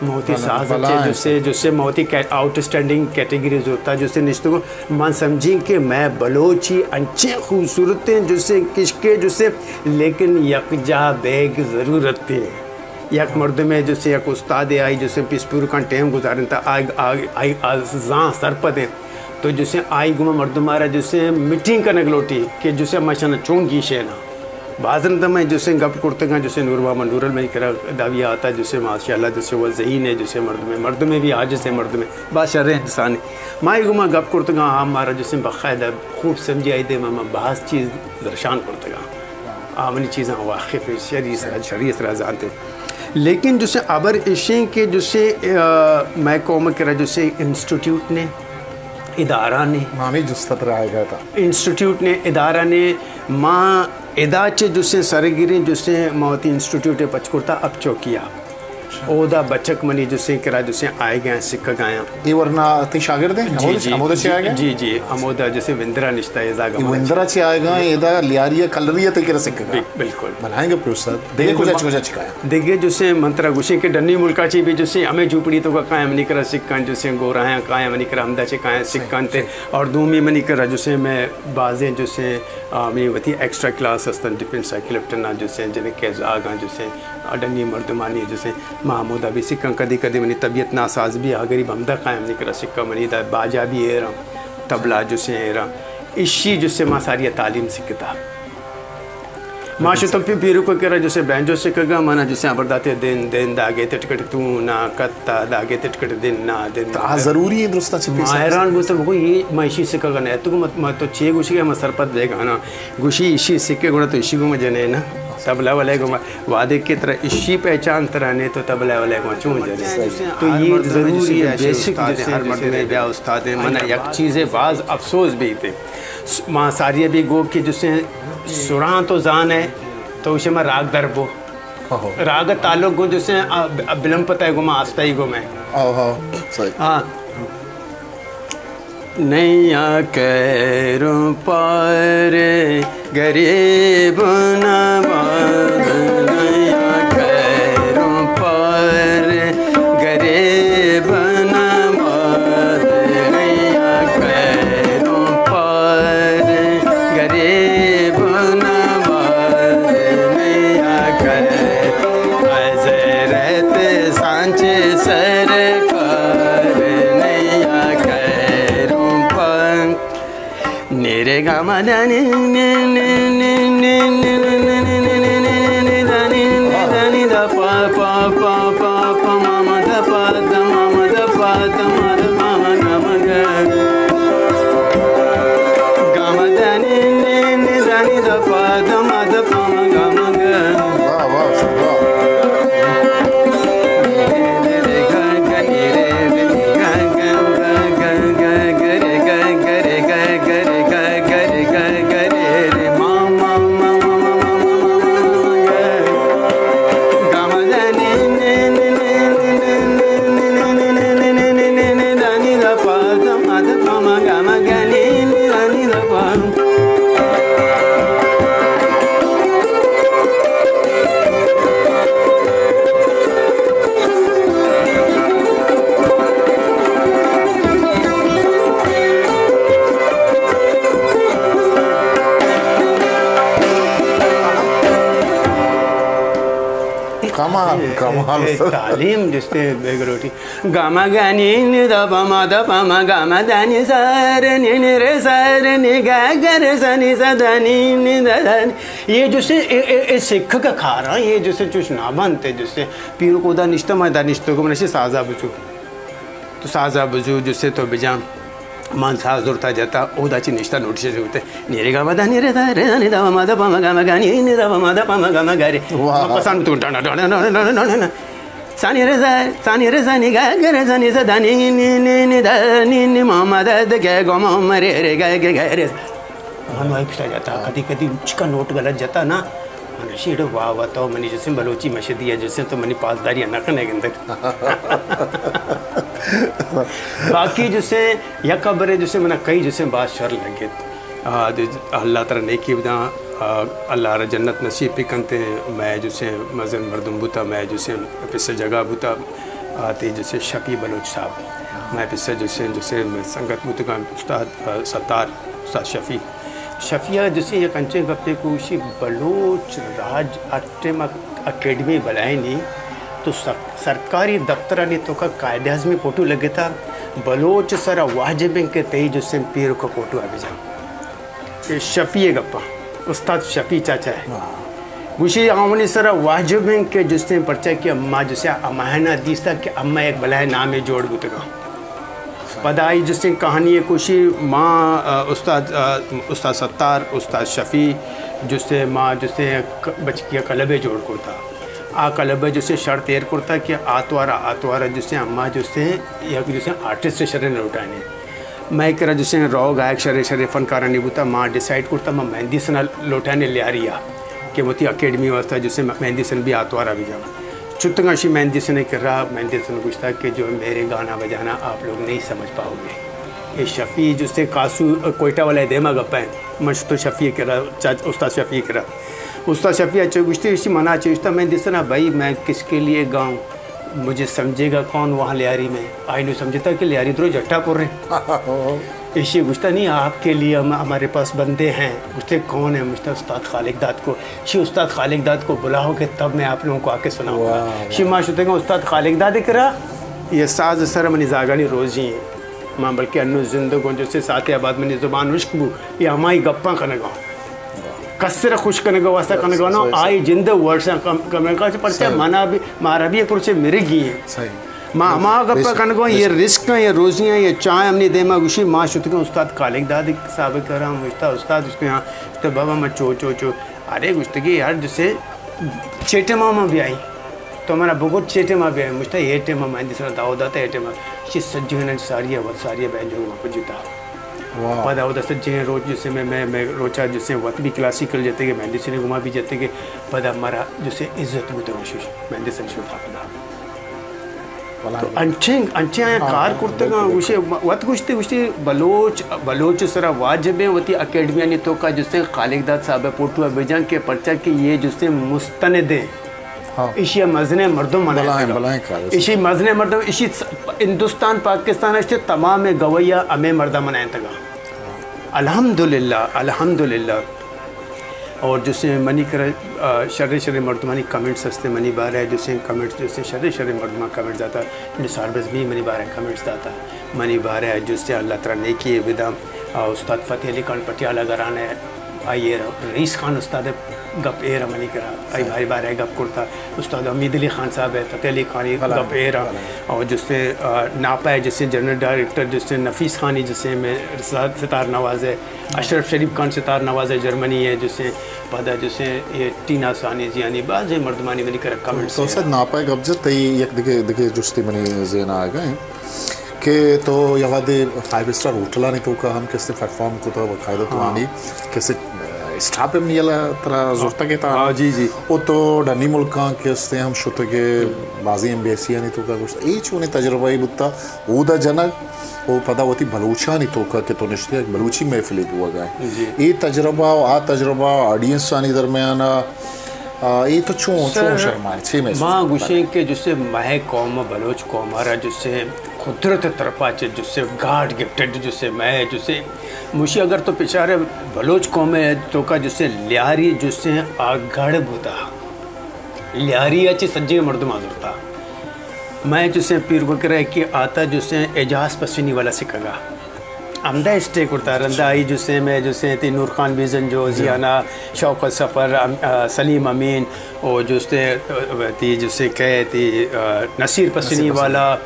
موتی بلے، ساز بلے چے ہیں جسے، سر۔ جسے موتی کے-، آؤٹ اسٹینڈنگ کیٹیگری زورتا جسے نشتگو۔ من سمجھیں کہ میں بلوچی انچیں خوبصورت ہیں جسے کشکے جسے، لیکن یک جا بیگ ضرورت ہیں۔ یک مردمے جسے یک استادے آئی جسے پیسپور کن ٹیم گزارنتا آئی، آئی، آئی، آ زان سرپد ہیں۔ تو جسے آئی گما مردم آرا جسے میٹنگ کنگ لوٹی کہ جسے مشن چون گیشے نا۔ بازن دم جسے گپ کرتگاں جسے نور محمد نورل منی کرا داوی آتا جسے ماشاءاللہ جسے وہ ذہین ہے جسے مردمے، مردمے بھی عاجز ہے مردمے، بس شر انسان ہے۔ ما آئی گما گپ کرتگاں آ مارا جسے باقاعدہ خوب سمجھی آئی دے ما، ما باز چیز درشان کرتگاں۔ آ منی چیزاں واقف ہیں، شری سرا، شری سرا زانتے۔ لیکن جسے ابر اشیں کہ جسے، آ، مئے قوم کرا جسے انسٹیٹیوٹ نے، ادارہ نے۔ ما ہمیں جستا تر آئے گا تھا۔ انسٹیٹیوٹ نے، ادارہ نے، ما ادا چے جسے سرگریں جسے ما وتی انسٹیٹیوٹ پچ کرتا اب چوکیا۔ اودا بچک منی جسے کرا جسے آئے گئے سکھگایا۔ اے ورنا تئی شاگرد ہیں؟ جی، ہمودا، جی، ہمودا چے جی، آئے گئے؟ جی، جی، ہمودا جسے وندرا نشتا ہے زاگا اے وندرا چے آئے گئے، ادا لیاری کلری تئی کرا سکھگا۔ بل-، بالکل۔ بلائیں گے پروفیسر۔ دگہ کجا، ما-، کجا چکایا؟ دگہ جسے من ترا گوشیں کہ ڈنی ملکا چی بھی جسے ہمیں جھوپڑی توکا کایا منی کرا سکھاں جسے گورایا کایا منی کرا ہمدا چے کایا سکھاں تے۔ اور دومی منی کرا جسے میں بازیں جسے، آ، منی وتی ایکسٹرا کلاس ہستن ڈیفنس سائیکل لیفٹن نا جسے جنکے زاگاں جسے، آ، ڈنی مردمانی جسے ما ہمودا بھی سکھاں کدی کدی منی طبیعت ناساز بھی آ غریب ہمدا کایا منی کرا سکھاں منی دا باجا بھی ایراں، طبلہ جسے ایراں۔ اشی جسے ما ساری تعلیم سکھتا۔ ما شتم پی-، پیرکو کرا جسے بینجو سکھگا، منا جسے خبر داتے دن، دن داگے تٹکٹ تو نا کتا، داگے تٹکٹ دن نا، دن تو آ نا۔ ضروری ہے درستا چی پیسہ؟ ما حیران بوتم، بگو یہ ما اشی سکھگا نہ، تو مت، ما تو چے گوشی کہ ما سرپد دے گانا۔ گوشی اشی سکھے گڑا تو اشی گو ما جنے نا۔ طبلہ والے گو ما وعدے کے ترا اشی پہچان ترا نے تو طبلہ والے گو چون جنے۔ تو یہ ضروری ہے، بیسک جسے ہر مردم بیا استاد ہے۔ منا یک چیزے باز افسوس بیتے۔ س-، ما ساری بھی گو کہ جسے سراں تو زان ہے، تو اسے ما راگ در بو۔ راگ تعلق گو جسے، آ، ب-، بلم پتہ ہے گو ما آستائی گو میں۔ ہاں۔ نیا کیروں پار غریب نواز، نیا کیروں پار غریب نواز، نیا کیروں پار غریب نواز، نیا کیروں حضرت سانچ سرکار، نیا کیروں پار نیرے گا ما دانی نی نی نی دانی نی دانی دا پا پا پا پا پا ما ما دا پا دا ما ما دا پا دا ما دا ما ما گا ما گا گا ما دانی نی نی دانی دا پا دا ما دا پا ما گا ما گا۔ واہ، واہ، واہ۔ کمال، کمال۔ تعلیم جستے بے گروٹی۔ گاما گانی نی دا پا ما دا پا ما گاما دانی سار نی نی رے سار نی گا گر سنی سا دانی نی دا دانی۔ یہ جسے اے، اے، اے سکھ کا کھارا، یہ جسے چوش نہ بنتے، جسے پیرکو دا نشتہ، ما دا نشتہ کو منشی سازا بچو۔ ساز ءَ بزو جسے تو بجان۔ من ساز زرتا جتا، اودا چی نشتا نوٹش گوتے، نیرے گا مدا نیرے دا رے دا نی دا ما دا پا ما گا ما گا نی نی دا ما دا پا ما گا ما گا رے۔ واہ۔ پسند تو Dana Dana Dana Dana Dana. سانی رے زا، سانی رے زا نی گا گا رے زا نی زا دا نی نی نی نی دا نی نی ما ما دا دا گا گا ما ما رے رے گا گا گا رے۔ من وای پشتا جتا، کدی کدی چکا نوٹ غلط جتا نا۔ من شیڑ واہ واہ تو منی جسے بلوچی مشدی ہے جسے تو منی پاسداری نہ کنے گندک۔ باقی جسے یک خبرے جسے منا کئی جسے باز شر لگت۔ آ، دے، اللہ ترا نیکی بداں، آ، اللہ را جنت نصیب بکنتے۔ میں جسے مزن مردم بوتا، میں جسے پسے جگہ بوتا، آ، تے جسے شفیع بلوچ صاحب۔ میں پسے جسے، جسے میں سنگت بوتگاں استاد، آ، ستار، استاد شفیع۔ شفیع جسے یک انچیں گپے کو، اشی بلوچ راج اٹم اکیڈمی بلائینی تو سر-، سرکاری دفترانی توکا قائد اعظمی فوٹو لگتا، بلوچ سرا واجب ہیں کہ تئی جسے پیر کو فوٹو آ بجا۔ اے شفیع گپا، استاد شفیع چاچا ہے۔ گوشی آونی سرا واجب ہیں کہ جسے پرچا کہ اما جسے امہنا دیستا کہ اما ایک بلائے نامے جوڑ بوتگا۔ پدا آئی جسے کہانی ہے کوشی ما، آ، استاد، آ، استاد ستار، استاد شفیع، جسے ما جسے ک-، بچکیا کلبے جوڑ کرتا۔ آ کلبے جسے شرط ایر کرتا کہ آتوارا، آتوارا جسے اما جسے یک جسے آرٹسٹ شرے لوٹانے۔ مئے کرا جسے رو گائک شرے شرے فنکارانی بوتا، ما ڈیسائیڈ کرتا ما مہندی سنا لوٹانے لیاریا کہ وتی اکیڈمی واسطہ جسے مہندی سن بھی آتوارا بھی جانا۔ چتگاں شی مہندی سنے کرا، مہندی سن گوشتا کہ جو میرے گانا بجانا آپ لوگ نہیں سمجھ پاؤ گے۔ اے شفیع جسے کاسو کوئٹہ والے دیما گپا ہے۔ من شتو شفیع کرا، چاچ-، استاد شفیع کرا۔ استاد شفیع اچھے گوشتے، اشی منا اچھے گوشتا، مہندی سنا بھائی میں کس کے لیے گاؤں؟ مجھے سمجھے گا کون وہاں لیاری میں؟ آئی نو سمجھتا کہ لیاری درو جٹا پر رہے۔ ایشی گوشتا نہیں، آپ کے لیے ہم، ہمارے پاس بندے ہیں۔ گوشتے کون ہے؟ گوشتا استاد خالق داد کو۔ شی استاد خالق داد کو بلاؤ کہ تب میں آپ لوگوں کو آ کے سناؤں گا۔ واہ، واہ۔ شی ما شتے گا استاد خالق داد کرا، یہ ساز سر منی زاگانی روزی ہیں۔ ما بلکہ انو زندگ ہوں، جسے ساعتے بعد منی زبان ہشک بو، یہ ہمائی گپاں کنگا۔ کسر خوش کنگا واسطہ کنگا نو، صحیح، صحیح۔ آئی جند ورشاں کم، کم کا پرچہ صحیح۔ منا بھی، مارا بھی ایک روچے مرگی ہے۔ صحیح۔ ما، ما گپا کنگا، یہ رزق ہیں، یہ روزی ہیں، یہ چائے ہمنی دیما گوشی، ما شتگا استاد خالق داد صاحب کرا، مجھتا استاد اس کے یہاں، تو بابا میں چو، چو، چو، ارے گوشتگی یار جسے چیٹے ماما بھی آئی۔ تو منا بگو چے ٹیما بیا، مشتا اے ٹیما مہندی سرا دعوت داتا، اے ٹیما شی سجین ساری وت ساری بین جو ما پجتا۔ واہ۔ پدا اودا سجین روچ جسے میں، میں، میں روچا جسے وت بھی کلاسیکل جتے کہ مہندی سنے گما بھی جتے کہ پدا مارا جسے عزت بوتے وشوش مہندی سن شوتا پدا۔ واہ۔ تو انچیں، انچیں آیا ہاں، کار ہاں، کرتے گا، بالکل، گوشے بالکل۔ وت گوشتے، گوشتے بلوچ، بلوچ سرا واجب ہیں وتی اکیڈمیانی توکا جسے خالق داد صاحب پوٹو بجان کے پرچا کہ یہ جسے مستند ہیں۔ ہاں۔ ایشی ء مزنیں مردم منائینتگ۔ بلاہیں، بلاہیں کار۔ ایشی مزنیں مردم، ایشی س-، ہندوستان، پاکستان ء تمام گوئی ء ہمے مردم منائینتگ۔ الحمدللہ، الحمدللہ۔ اور جسے منی کر، آ، شریں شریں مردمانی کمنٹس ہستے منی بارے، جسے کمنٹس، جسے شریں شریں مردمان کمنٹس داتا، نثار بزمی منی بارے کمنٹس داتا، منی بارے جسے اللہ ترا نیکی بدام، آ، استاد فتح علی خان پٹیالہ گرانے، آئی ء رئیس خان استاد ء گپ ایر ء منی کرا، آئی بھائی بارے گپ کرتا، استاد امید علی خان صاحب ء فتح علی خانی گپ ایر ء، اور جسے، آ، ناپا ء جسے جنرل ڈائریکٹر جسے نفیس خانی جسے میں ستار نواز ء، اشرف شریف خان ستار نواز ء جرمنی ء جسے پدا جسے یہ ٹینا سانی زیانی بعض مردمانی منی کرا کمنٹس تو سر ناپا ء گپ جت تئی یک دگہ، دگہ جستی منی ذہن آئے گا ہیں۔ کہ تو یا وہدے فائیو اسٹار ہوٹلانی توکا ہم کسے پرفارم کتا، باقاعدہ تو ہاں۔ آنی کسے اسٹاپ ہم نیلا ترا زورتا کے تا۔ ہاں، جی، جی۔ او تو ڈنی ملکاں کسے ہم شتگے، بازی ایمبیسی آنی توکا گوشت۔ اے چونی تجربہ ہی بوتا، اودا جنگ، او پدا وتی بلوچانی توکا کہ تو نشتے، بلوچی محفلی بوگا ہے۔ جی۔ اے تجربہ و آ تجربہ آڈینس آنی درمیانا، آ، اے تو چون، سر، چون شرمائے، چے محسوس ما کرتا؟ گوشیں کہ جسے مئے قوم، بلوچ قوم را جسے قدرت طرفا چہ جسے گاڈ گفٹڈ جسے مئے جسے موشی اگر تو پچارے بلوچ قوم توکا جسے لیاری جسے آ گڑ بوتا، لیاری چہ سجے مردم آزرتا۔ مئے جسے پیر بکرے کہ آتا جسے اعجاز پسنی والا سکھگا۔ ہمدا اسٹے کرتا رندا آئی جسے میں جسے تی نور خان بیزن جو جی۔ زیانا شوکت سفر، ام، آ، سلیم امین، او جسے، آ، تی جسے کہے تی، آ، نصیر پسنی والا،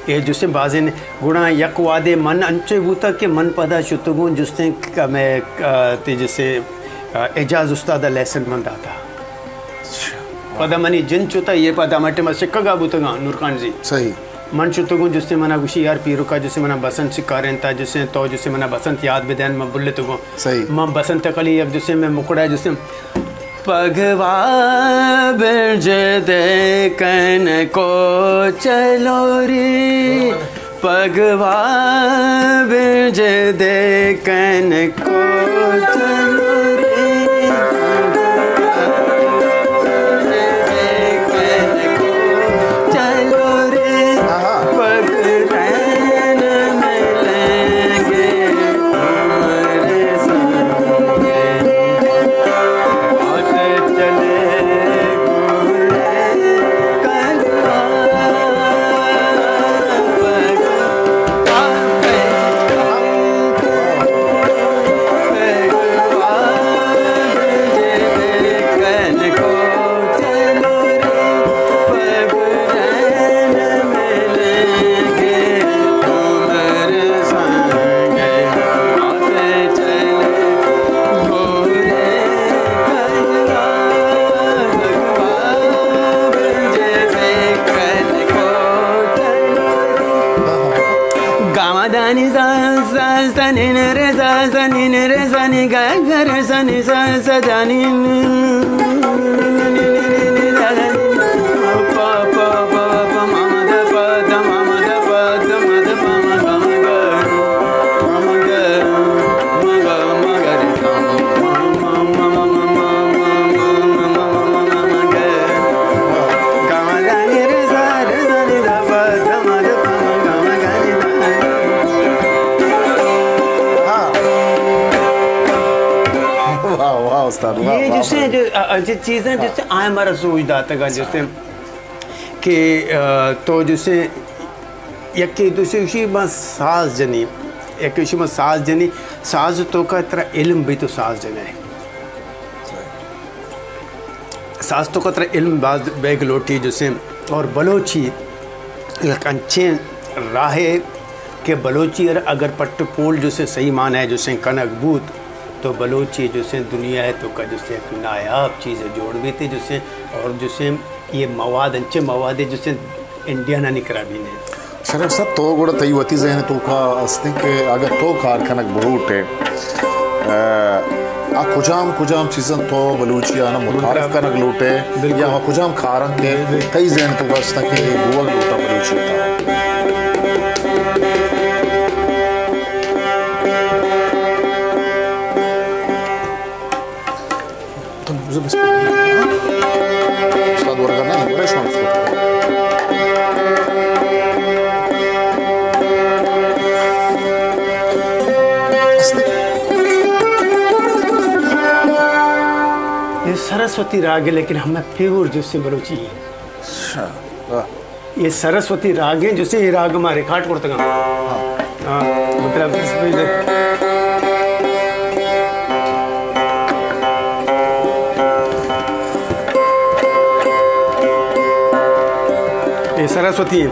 اے جسیں بازیں گڑا یک وہدے من انچو بوتگ کہ من پدا شتگوں جسیں کہ ہمے، آ، تئی جسیں، آ، اعجاز استاد ءَ لیسن من داتا۔ پدا منی جند چوتا، اے پدا ہما ٹائم ءَ سکگا بوتگاں نورخان جی۔ صحیح۔ من شتگوں جسیں منا گوشی، یار پیرکا جسیں منا بسنت سکارینتا، جسیں تو جسیں منا بسنت یاد بدئے، من بلتگوں۔ صحیح۔ من بسنت کلی یک جسیں مئے مکڑا جسیں پگوا برج دے کن کو چلوری، پگوا برج دے کن کو چلوری۔ چلوری، آہا۔ پگ رہن ملیں گے۔ گامدانی سا سا سنین رے سا سنین رے سنی گا گا رے سنی سا سا دانی۔ واہ، واہ استاد، واہ، یہ واہ، جسے واہ۔ جو، آ، آ، جو چیزیں جسے آئیں ہمارا سوچ داتگا جسے کہ، آ، تو جسے یکے دوسرے اشی ما ساز جنی، یکے اشی ما ساز جنی، ساز توکا ترا علم بھی تو ساز جنے۔ ساز توکا ترا علم باز بیگ لوٹی جسے، اور بلوچی یک انچیں راہے کہ بلوچی ار اگر پٹ پول جسے صحیح معنی جسے کنگ بوت تو بلوچی جسے دنیا توکا جسے یک نایاب چیز جوڑ بیتے جسے، اور جسے یہ مواد انچیں موادے جسے انڈین آنی کرا بھی نہیں۔ شرف صاحب، تو گڑا تئی وتی ذہن توکا استیں کہ اگر تو کار کنگ بلوٹے، آ، آ کجام کجام چیزاں تو بلوچی آنا متعارف کنگ لوٹے، بالکل۔ یا آ کجام کاراں کہ تئی ذہن توکا استاں کہ بوگ لوٹا بلوچی تا؟ استاد ورگا نہ، ورے شوان استاد۔ یہ سرسوتی راگ ہے، لیکن ہمیں پیور جسے بلوچی ہے۔ اچھا، واہ۔ یہ سرسوتی راگ ہیں، جسے یہ راگ ما ریکارڈ کرتگا۔ ہاں۔ ہاں، مطلب، اس میں یہ سرسوتی ہیں۔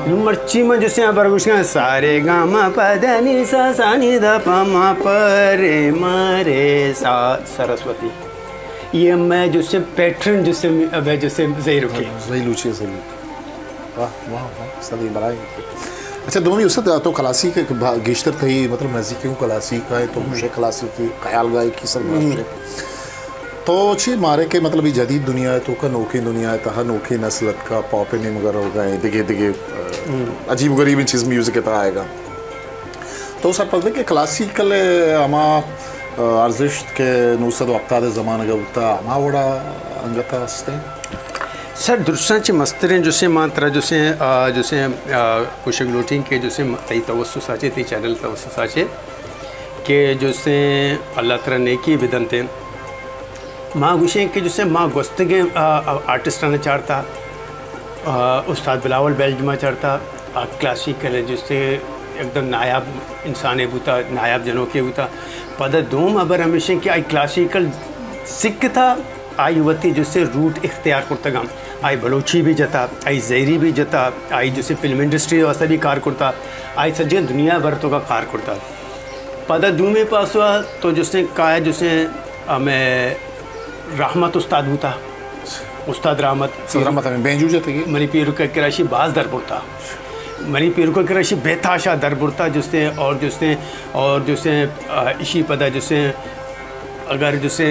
نوں مرچی من جسے آ برگوشگاں، سارے گاما پدنی سا سانی دا پما پرے مارے سا سرسوتی۔ یہ میں جسے پیٹرن جسے ابے جسے زہیر کے۔ زہیر لوچی، زہیر۔ واہ، واہ، واہ، استاد، یہ بلائیں۔ اچھا، دومی استاد، تو کلاسیک با-، گیشتر تئی، مطلب، نزدیکی ہوں کلاسیک ہے، تو مجھے کلاسیکی خیال گاہی کی سرمشق۔ تو چی مارے کہ، مطلب، یہ جدید دنیا ہے، توکا نوکیں دنیا ہے، تہا نوکیں نسل اتکا، پاپ نیمگا روگا ہے، دگے، دگے، آ، عجیب و غریبیں چیز میوزک تہا آئے گا۔ تو سرپد بے کہ کلاسیکل ہما، آ، ارزشت کہ نو سد و ہپتاد زمانگا بوتا، ہما وڑا انگتا ہستے؟ سر، درستاں چہ مستریں جسے ما ترا جسے، آ، جسے، آ، گوشگ لوٹیں کہ جسے تئی توسط ساچے، تئی چینل توسط ساچے کہ جسے اللہ ترا نیکی بدنتے۔ ما گوشیں کہ جسے ما گوستگیں، آ، آ، آرٹسٹاں چارتا، آ، استاد بلاول بیلجما چارتا، آ کلاسیکل ءِ جستے یک دم نایاب انسانے بوتا، نایاب جنوکے بوتا۔ پدا دوم ہبر ہمیش انت کہ آئی کلاسیکل سکھتا، آئی وتی جستے روٹ اختیار کرتگاں۔ آئی بلوچی بھی جتا، آئی زہری بھی جتا، آئی جستے فلم انڈسٹری واسطہ بھی کار کرتا، آئی سجیں دنیا بھر توکا کار کرتا۔ پدا دومی پاسو ءَ تو جستے کایا جستے ہمیں رحمت استاد بوتا، استاد رحمت۔ استاد رحمت ہمیں بینجو جتگی۔ منی پیرک ءِ کرا اشی باز در برتا۔ منی پیرک ءِ کرا اشی بے تحاشا در برتا جستے اور جستے اور جستے، آ، اشی پدا جستے اگر جستے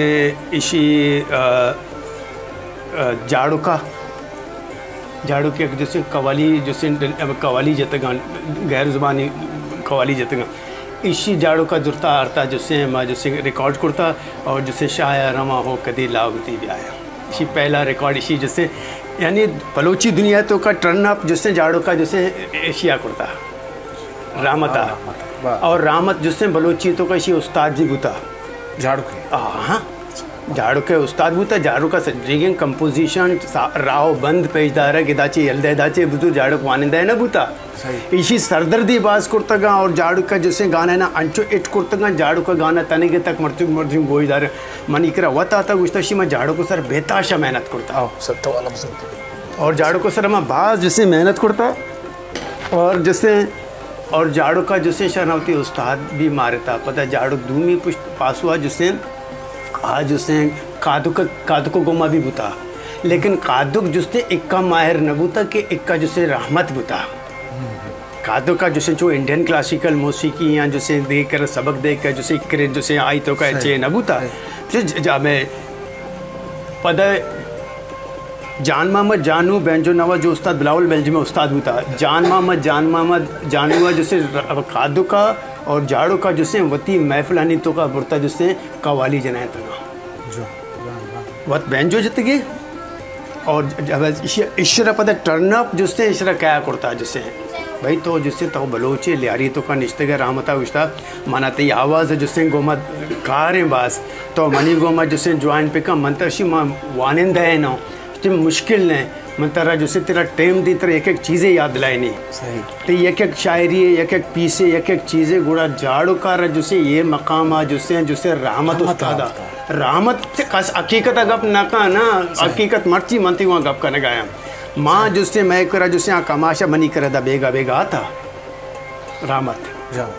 اشی، آ، آ، جاڑوکا جاڑوکے یک جسے قوالی، جسے قوالی جتگاں، غیر زبانی قوالی جتگاں۔ ایشی جاڑوکا زرتا آرتا جسے ما جسے ریکارڈ کرتا اور جسے شایا رواں ہو کدی لاہوتی بیایا۔ ایشی پہلا ریکارڈ ایشی جسے، یعنی بلوچی دنیا توکا ٹرن اپ جسے جاڑوکا جسے ایشیا کرتا۔ رحمتا۔ رحمتا، واہ۔ اور رحمت جسے بلوچی توکا ایشی استاد جی بوتا۔ جاڑوکے۔ ہاں۔ جاڑوکے استاد بوتا، جاڑوکا سجیگیں کمپوزیشن، سا-، راہ و بند پیش دارگ، ادا چے یل دے، ادا چے بزور، جاڑوک وانندہ نہ بوتا۔ صحیح۔ ایشی سردردی باز کرتگاں اور جاڑوکا جسے گانا نا انچو ہٹ کرتگاں، جاڑوکا گانا تنگے تک مرچو مرچو گوش دار۔ منی کرا وت آتا گوشتا شی ما جاڑوکو سر بے تحاشا محنت کرتا۔ آؤ، سر تو والا مسئلہ۔ اور جاڑوکو سر ما باز جسے محنت کرتا۔ اور جسے، اور جاڑوکا جسے شانا وتی استاد بھی مارتا، پدا جاڑوک دومی پشت پاسوا جسے، آ جسے کادوک، کادوکو گوما بھی بوتا، لیکن کادوک جسے اکا ماہر نہ بوتا کہ اکا جسے رحمت بوتا۔ کادوکا جسے چو انڈین کلاسیکل موسیقی یا جسے دے کر سبق دے کر جسے کرے جسے آئی توکا صحیح۔ چے نہ بوتا۔ صحیح۔ جو ج-، جا میں پدا جان محمد جانو بینجو نوا جو استاد بلاول بیلجیم ءِ استاد بوتا۔ جان محمد، جان محمد جانو ءَ جسے ر-، کادوکا اور جاڑوکا جسے وتی محفلانی توکا برتا جسے قوالی جنائیں تگا۔ جو، جان، جان۔ وت بینجو جتگی اور ج-، ج-، اشی-، اشرا پدا ٹرن اپ جسے اشرا کیا کرتا جسے۔ بھئی تو جسے تو بلوچے لیاری توکا نشتگے رحمتا گوشتا منا تئی آواز جسے گوما کاریں باز۔ تو منی گوما جسے جوائن پکا من ترشی ما وانندہ نو۔ چہ مشکل نہ، من ترا جسے ترا ٹائم دی ترا یک یک چیزے یاد دلائینی۔ صحیح۔ تے یک یک شاعری، یک یک پیسے، یک یک چیزے گڑا جاڑوکا را جسے یہ مقام آ جسے، جسے رحمت رحمت استاد آ۔ استاد۔ رحمت تے کس حقیقت گپ نہ کا نا، صحیح۔ حقیقت مرچی من تی وہاں گپ کنگا آیا۔ ما صحیح۔ جسے میں کرا جسے آ کماشا منی کرا دا بیگا بیگا آتا۔ رحمت۔ جان۔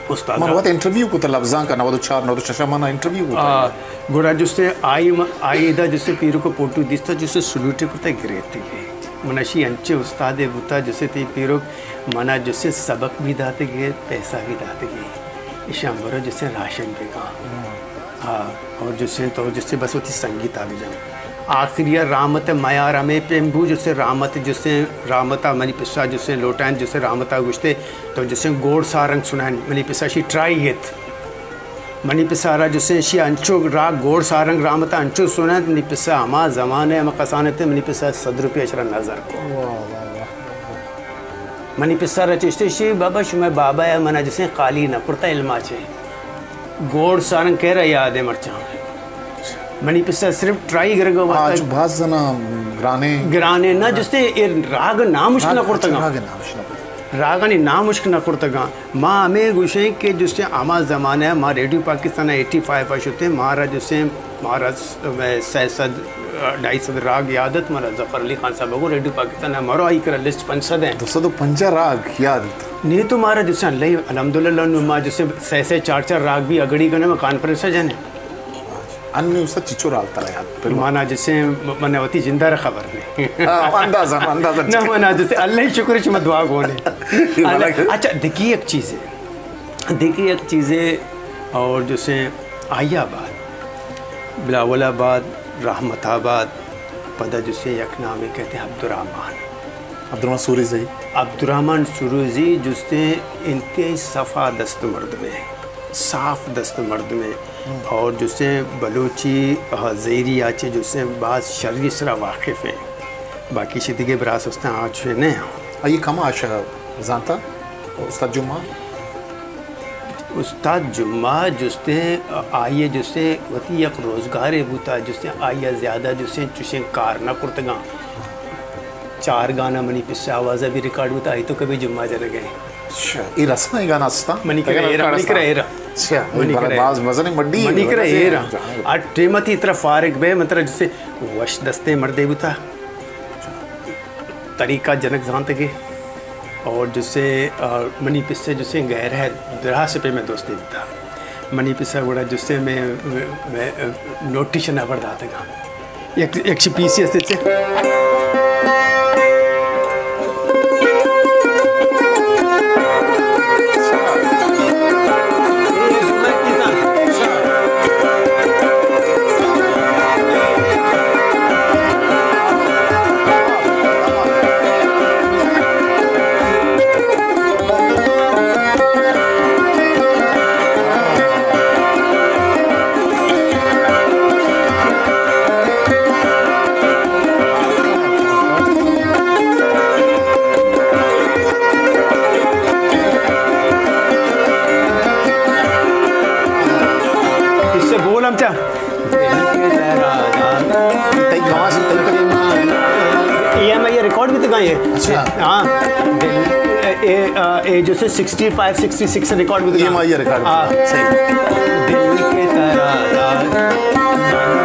استاد۔ من وت انٹرویو کتا لبزانک ءَ نود و چار نود و شش ءَ من انٹرویو کتا۔ آ، گڑا جستے آئی م-، آئی ادا جستے پیرک ءِ پوٹو دیستا جستے سلوٹے کتا گریتے۔ من اشی انچے استادے بوتا جستے تی پیرک منا جستے سبق بھی داتے گے، پیسہ بھی داتے گے۔ اشان برو جستے راشن بکا۔ ہاں۔ ہاں، اور جسے تو جسے بس وتی سنگیت آ بجن۔ آخری ءَ رحمت ءِ میار ہمے پیم بو جسے رحمت جسے رحمت ءَ منی پسا جسے لوٹائن جسے رحمت ءَ گوشتے تو جسے گوڑ سارنگ سنائن منی پسا شی ٹرائی گیت۔ منی پسا را جسے شی انچو راگ گوڑ سارنگ رحمت ءَ انچو سنائن منی پسا ہما زمانے ہما کسانتے منی پسا صد روپیہ اشرا نظر کو۔ واہ، واہ، واہ۔ منی پسا را چشتے شی بابا شمئے بابا ءَ منا جسے خالی نہ کرتا علما چے۔ گوڑ سارنگ کہرا یاد ہے مرچاں۔ منی پسا صرف ٹرائی گرگا واسطہ۔ آج باز زنا گرانے۔ گرانے نہ جستے اے راگ نامشک نہ کرتگاں۔ راگ نامشک نہ کرتگاں۔ راگانی نامشک نہ کرتگاں۔ ما ہمے گوشیں کہ جستے ہما زمانہ ما ریڈیو پاکستان ایٹی فائیو ءَ شتے مارا جستے مارا س-، سئے سد، ڈھائی سد راگ یاد ات، مارا ظفر علی خان صاحب گو ریڈیو پاکستان ءَ مرو آئی کرا لسٹ پنچ سد ہیں۔ دو سد و پنجاہ راگ یاد ات۔ نی تو مارا جسے اللہ، الحمدللہ نو ما جسے سئے سئے چار چار راگ بھی اگڑی کنے ما کانفرنس ءَ جنے۔ انو سچ چچو راگ ترا یاد؟ مانا جسے م-، من وتی جندہ را خبر نہیں۔ ہاں، اندازہ، اندازہ۔ نہ مانا جسے اللہ شکر شما دعا گونے۔ اللہ، اچھا، دکی ایک چیز ہے۔ دکی ایک چیز ہے اور جسے آئی آباد، بلاول آباد، رحمت آباد، پدا جسے یک نامے کہتے ہیں عبدالرحمن۔ عبدالرحمن سوریزئی۔ عبدالرحمن سوریزئی جستے انتہائی صفا دست مردمے، صاف دست مردمے۔ ہم۔ اور جستے بلوچی، ہاں، زہری آچے جستے باز شری سرا واقف ہیں۔ باقی شی دگے براس استان آچے نہیں۔ آئی کم آشا زانتا؟ استاد جمعہ؟ استاد جمعہ جستے آئی ءَ جستے وتی یک روزگارے بوتا، جستے آئی ءَ زیادہ جستے چشیں کار نہ کرتگاں۔ چار گانا منی پس ءِ آواز ءَ بھی ریکارڈ بوتا، آئی توک ءَ بھی جمعہ جنگ ءَ۔ اچھا، اے رسم ءَ اے گانا استا؟ منی کرا اے را، منی کرا اے را۔ اچھا، منی کرا اے را۔ باز مزنیں مڈی، منی کرا اے را۔ آ ٹیم ءَ تئی ترا فارغ بے، من ترا جسے وش دستیں مردے بوتا۔ طریقہ جنگ زانتگے۔ اور جسے، آ، منی پس ءَ جسے غیر ہے، دراہ سے پہ میں دوستی بوتا۔ منی پس ءَ گڑا جسے میں، میں، میں نوٹیشن ہبر داتگا۔ یک، یک چی پیسے است چے؟ اس سے بول ہم چا۔ تئی کماش، تئی کماش۔ ای ایم آئی ریکارڈ بھی تو گائے۔ اچھا۔ ہاں۔ اے، اے، اے جو سے sixty five, sixty six record بھی تو ای ایم آئی ریکارڈ۔ ہاں۔ صحیح۔ دل کے ترازا، من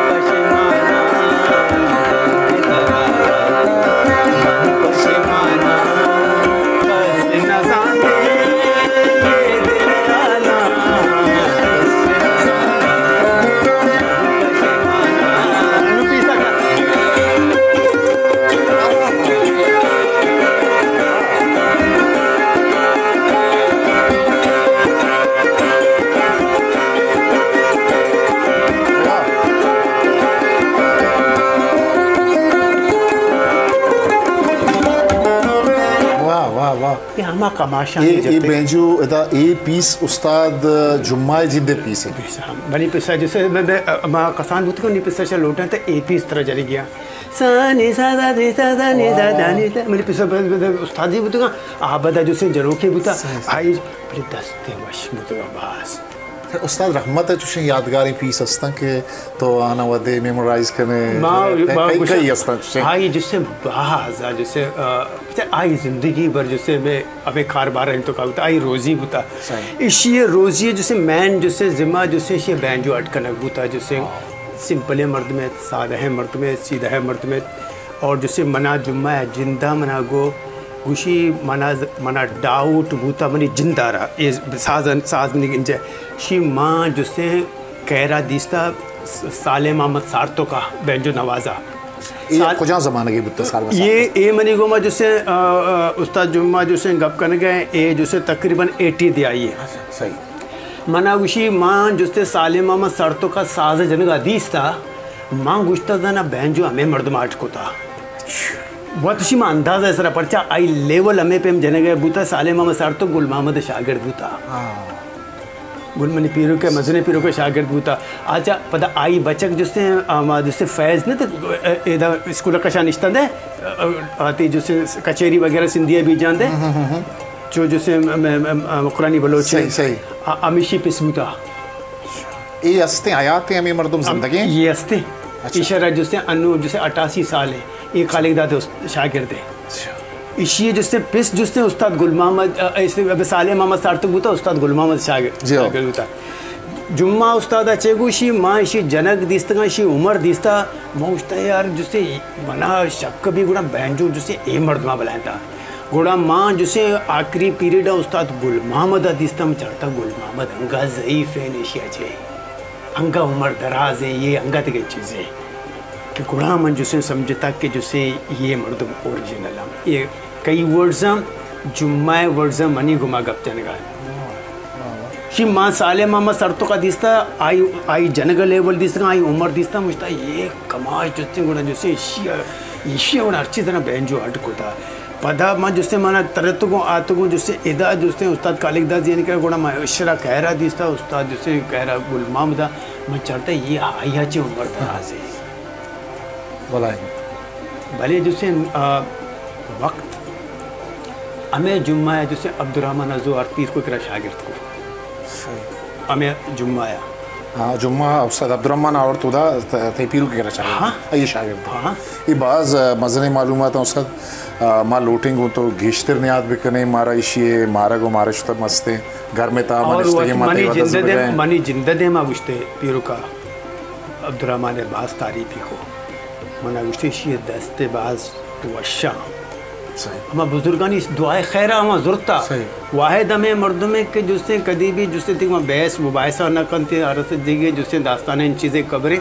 پشیمانا، دل کے ترازا، من پشیمانا۔ واہ، واہ، واہ۔ اے ہما کماشانی اے، اے جتے۔ بینجو ادا اے پیس استاد جمعہ ءِ جند ءِ پیس اِنت۔ پیس، ہاں۔ منی پس ءَ جسے میں، میں، ما کسان بوتگاں، منی پس ءَ چہ لوٹاں تہ اے پیس ترا جنگی آں۔ سا نی سا دا نی سا دا نی سا دا نی سا۔ منی پس ءَ بس، بس استادی بوتگاں، آ بدا جسے جنوکے بوتا۔ صحیح، صحیح۔ آئی بلے دستے وش بوتگاں باز۔ استاد رحمت ءِ چوشیں یادگاریں پیس ہستاں کہ تو آناں وھدے میمورائز کنے؟ ما، کئی، ما کئی، گوشاں، کئی ہستاں چوشیں؟ آئی جسے باز، جسے، آ، آئی زندگی بھر جسے میں ہمے کاربار انت تو کا بوتا، آئی روزی بوتا۔ صحیح۔ ایشی روزی جسے مین جسے ذمہ جسے ایشی بینجو اڈ کنگ بوتا، جسے سمپلیں مردمے، سادہیں مردمے، سیدھیں مردمے۔ اور جسے منا جمعہ ءِ جندا منا گو گوشی، منا، منا ڈاؤٹ بوتا منی جندارا، اے ساز، ساز منی گنجے۔ شی ما جسے کہرا دیستا س-، صالح محمد سارتوکا، بینجو نوازا۔ اے سال-، کجا زمانگے بوتا سال بہ سال؟ اے، اے منی گوما جسے، آ، آ، استاد جمعہ جسے گپ کنگے، اے جسے تقریباً ایٹی دے آئی ہے۔ صحیح۔ منا گوشی، ما جستے صالح محمد سارتوکا ساز جنگا دیستا، ما گوشتا زانا بینجو ہمیں مردم آٹ کتا۔ وت شی ما اندازہ سرا پرچا آئی لیول ہمیں پیم جنگے بوتا، صالح محمد سارتوک گل محمد شاگرد بوتا۔ ہاں۔ گل منی پیروک ءِ، مزنیں پیروک ءِ شاگرد بوتا۔ آچا پدا آئی بچک جستے، آ، ما جستے فیض نہ تے، اے، اے دا اسکول کشا نشتہ دے، آ، آ، آتی جستے کچہری وغیرہ سندھی ءَ بیجان دے۔ ہم، ہم، ہم، ہم۔ چو جستے م-، م-، م-، مکرانی بلوچ۔ صحیح، صحیح۔ آ، ہمیشی پس بوتا۔ اے ہستیں حیاتیں ہمیں مردم زندگیں؟ اے ہستیں۔ اچھا۔ ایشرا جستے انو جستے اٹھاسی سال ہے۔ اے خالق داد است-، شاگرد ہے۔ اچھا۔ ایشی جستے پس جستے استاد گل محمد، ا، ایسے اب صالح محمد سارتوک بوتا، استاد گل محمد شاگرد، جی ہاں۔ شاگرد بوتا۔ جمعہ استاد اچے گوشی، ما ایشی جنگ دیستگا، ایشی عمر دیستا، ما گوشتا یار جستے منا شک بھی گڑا بینجو جستے اے مردما بلائیں تا۔ گڑا ما جسے آخری پیریڈ ءَ استاد گل محمد ءَ دیستم، چارتا گل محمد انگا ضعیف ہیں ایشی ءَ چے، انگا عمر دراز ہیں، یہ انگا دگہ چیزے کہ گڑا من جسے سمجھتا کہ جسے یہ مردم اوریجنل ہیں۔ یہ کئی ورڈز ہیں، جمعہ ورڈز ہیں، منی گما گپ جنگا۔ شی ما صالح محمد سرتوکا دیستا، آئی، آئی جنگ لیول دیستا، آئی عمر دیستا، مجھتا یہ کماش جسے گڑا جسے ایشی، ایشی گڑا ہر چیز نا بینجو اڈ کتا۔ پدا من جستے منا ترتگوں آتگوں جستے ادا جستے استاد خالق داد زیانی کرا گڑا من اشرا کہرا دیستا، استاد جستے کہرا گل محمد ءَ، من چارتا یہ آئی ءَ چے عمر دراز ہے۔ بلائیں۔ بلے جستے، آ، وقت ہمیں جمعہ ہے جستے عبدالرحمن ازو آرت پیر کو کرا شاگرد کو۔ صحیح۔ ہمیں جمعہ ہے۔ ہاں، جمعہ استاد عبدالرحمن آورت، ادا ت-، تئی پیرک ءِ کرا چارگ ءَ۔ ہاں۔ اے شاگرد۔ ہاں۔ اے باز، آ، مزنیں معلومات ایں استاد۔ آ، ما لوٹیں گوں تو گیشتر نیاد بکنے، مارا ایشی ءِ مارگ و مارشت مستیں گرم ءِ تہا ما نشتگیں، ما تئی وت ءَ زندگیں۔ منی جند ءِ دیما گوشتے پیرک ءَ عبدالرحمن ءِ باز تعریفی کو۔ منا گوشتے ایشی ءِ دست باز وشاں۔ صحیح۔ ہما بزرگانی دعائے خیرا ہما زرتا۔ صحیح۔ واحد ہمے مردمے کہ جستیں کدی بھی جستیں تک ما بحث مباحثہ نہ کنتے، ہر سے دیگے جستیں داستان ان چیزیں خبریں۔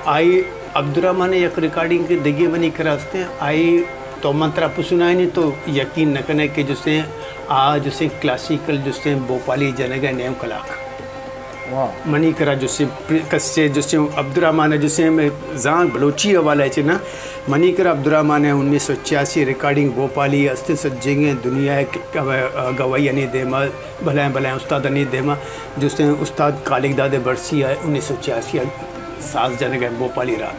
آئی عبدالرحمن یک ریکارڈنگ کے دگے منی کرا استیں، آئی تو من ترا پسنائنی تو یقین نہ کنے کہ جستیں آ جستیں کلاسیکل جستیں بھوپالی جنگ ءِ نیم کلاک۔ واہ۔ منی کرا جستیں پر-، کسے جستیں عبدالرحمن جستیں میں زانگ بلوچی حوالہ چے نا، منی کرا عبدالرحمن ءِ انیس سو چھیاسی ریکارڈنگ بھوپالی است، سجینگیں دنیا ءِ گ-، گواہیانی دیما، بلائیں بلائیں استادانی دیما، جستیں استاد خالق داد برسی ءَ انیس سو چھیاسی ءَ ساز جنگ ءَ بھوپالی راگ۔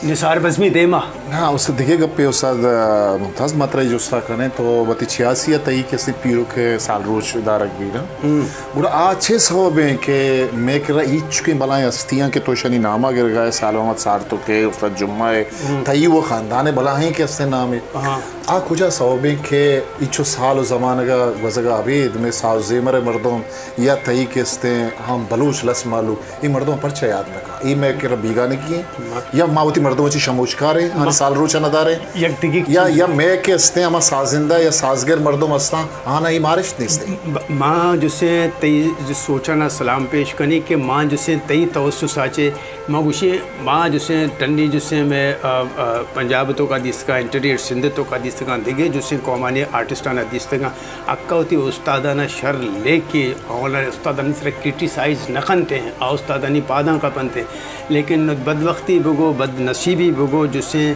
نثار بزمی دیما۔ ہاں، استاد، دگہ گپے استاد، آ، ممتاز، ما ترا اے جستا کنیں، تو وتی چھیاسی ءَ تئی کسے پیرک ءِ سال روچ دارگ بیت نا؟ ہم۔ گڑا آ چے سوب ایں کہ مئے کرا ہچکیں بلائیں ہستیاں کہ تو اشانی ناما گرگا ئے، سال محمد سارتک ءِ، استاد جمعہ ءِ، ہم۔ تئی و خاندان ءِ بلاہیں کہ ہستیں نامے۔ ہاں۔ آ کجا سوب ایں کہ اینچو سال و زمانگا گوزگا ابید مئے ساز و زیمر ءِ مردم یا تئی کہ استیں عام بلوچ لس مہلوک، اے مردم پرچا یاد نہ کن؟ اے مئے کرا بیگانگی ایں؟ ما یا ما وتی مردم چی شموشکار ایں، آنی ما سال روچ نہ داریں؟ یک دگہ یا، چیز یا مئے کہ استیں ہما سازندہ یا سازگر مردم استاں، آناں اے مارشت نیست ایں۔ ب-، ما جسے تئی سوچانا سلام پیش کنی کہ ما جسے تئی توسس ءَ چے، ما گوشی ما جسے ٹنی جسے مئے، آ، آ، پنجاب توکا دیستگاں، انٹیریئر سندھ توکا دیستگاں، دگہ جسے قومانی آرٹسٹانا دیستگاں، اکا وتی استادانا شر لیکے، اولا استادانی سرا کرٹیسائز نہ کنتے، آ استادانی پاداں کپنتے۔ لیکن بدبختی بگو، بد نصیبی بگو، جسے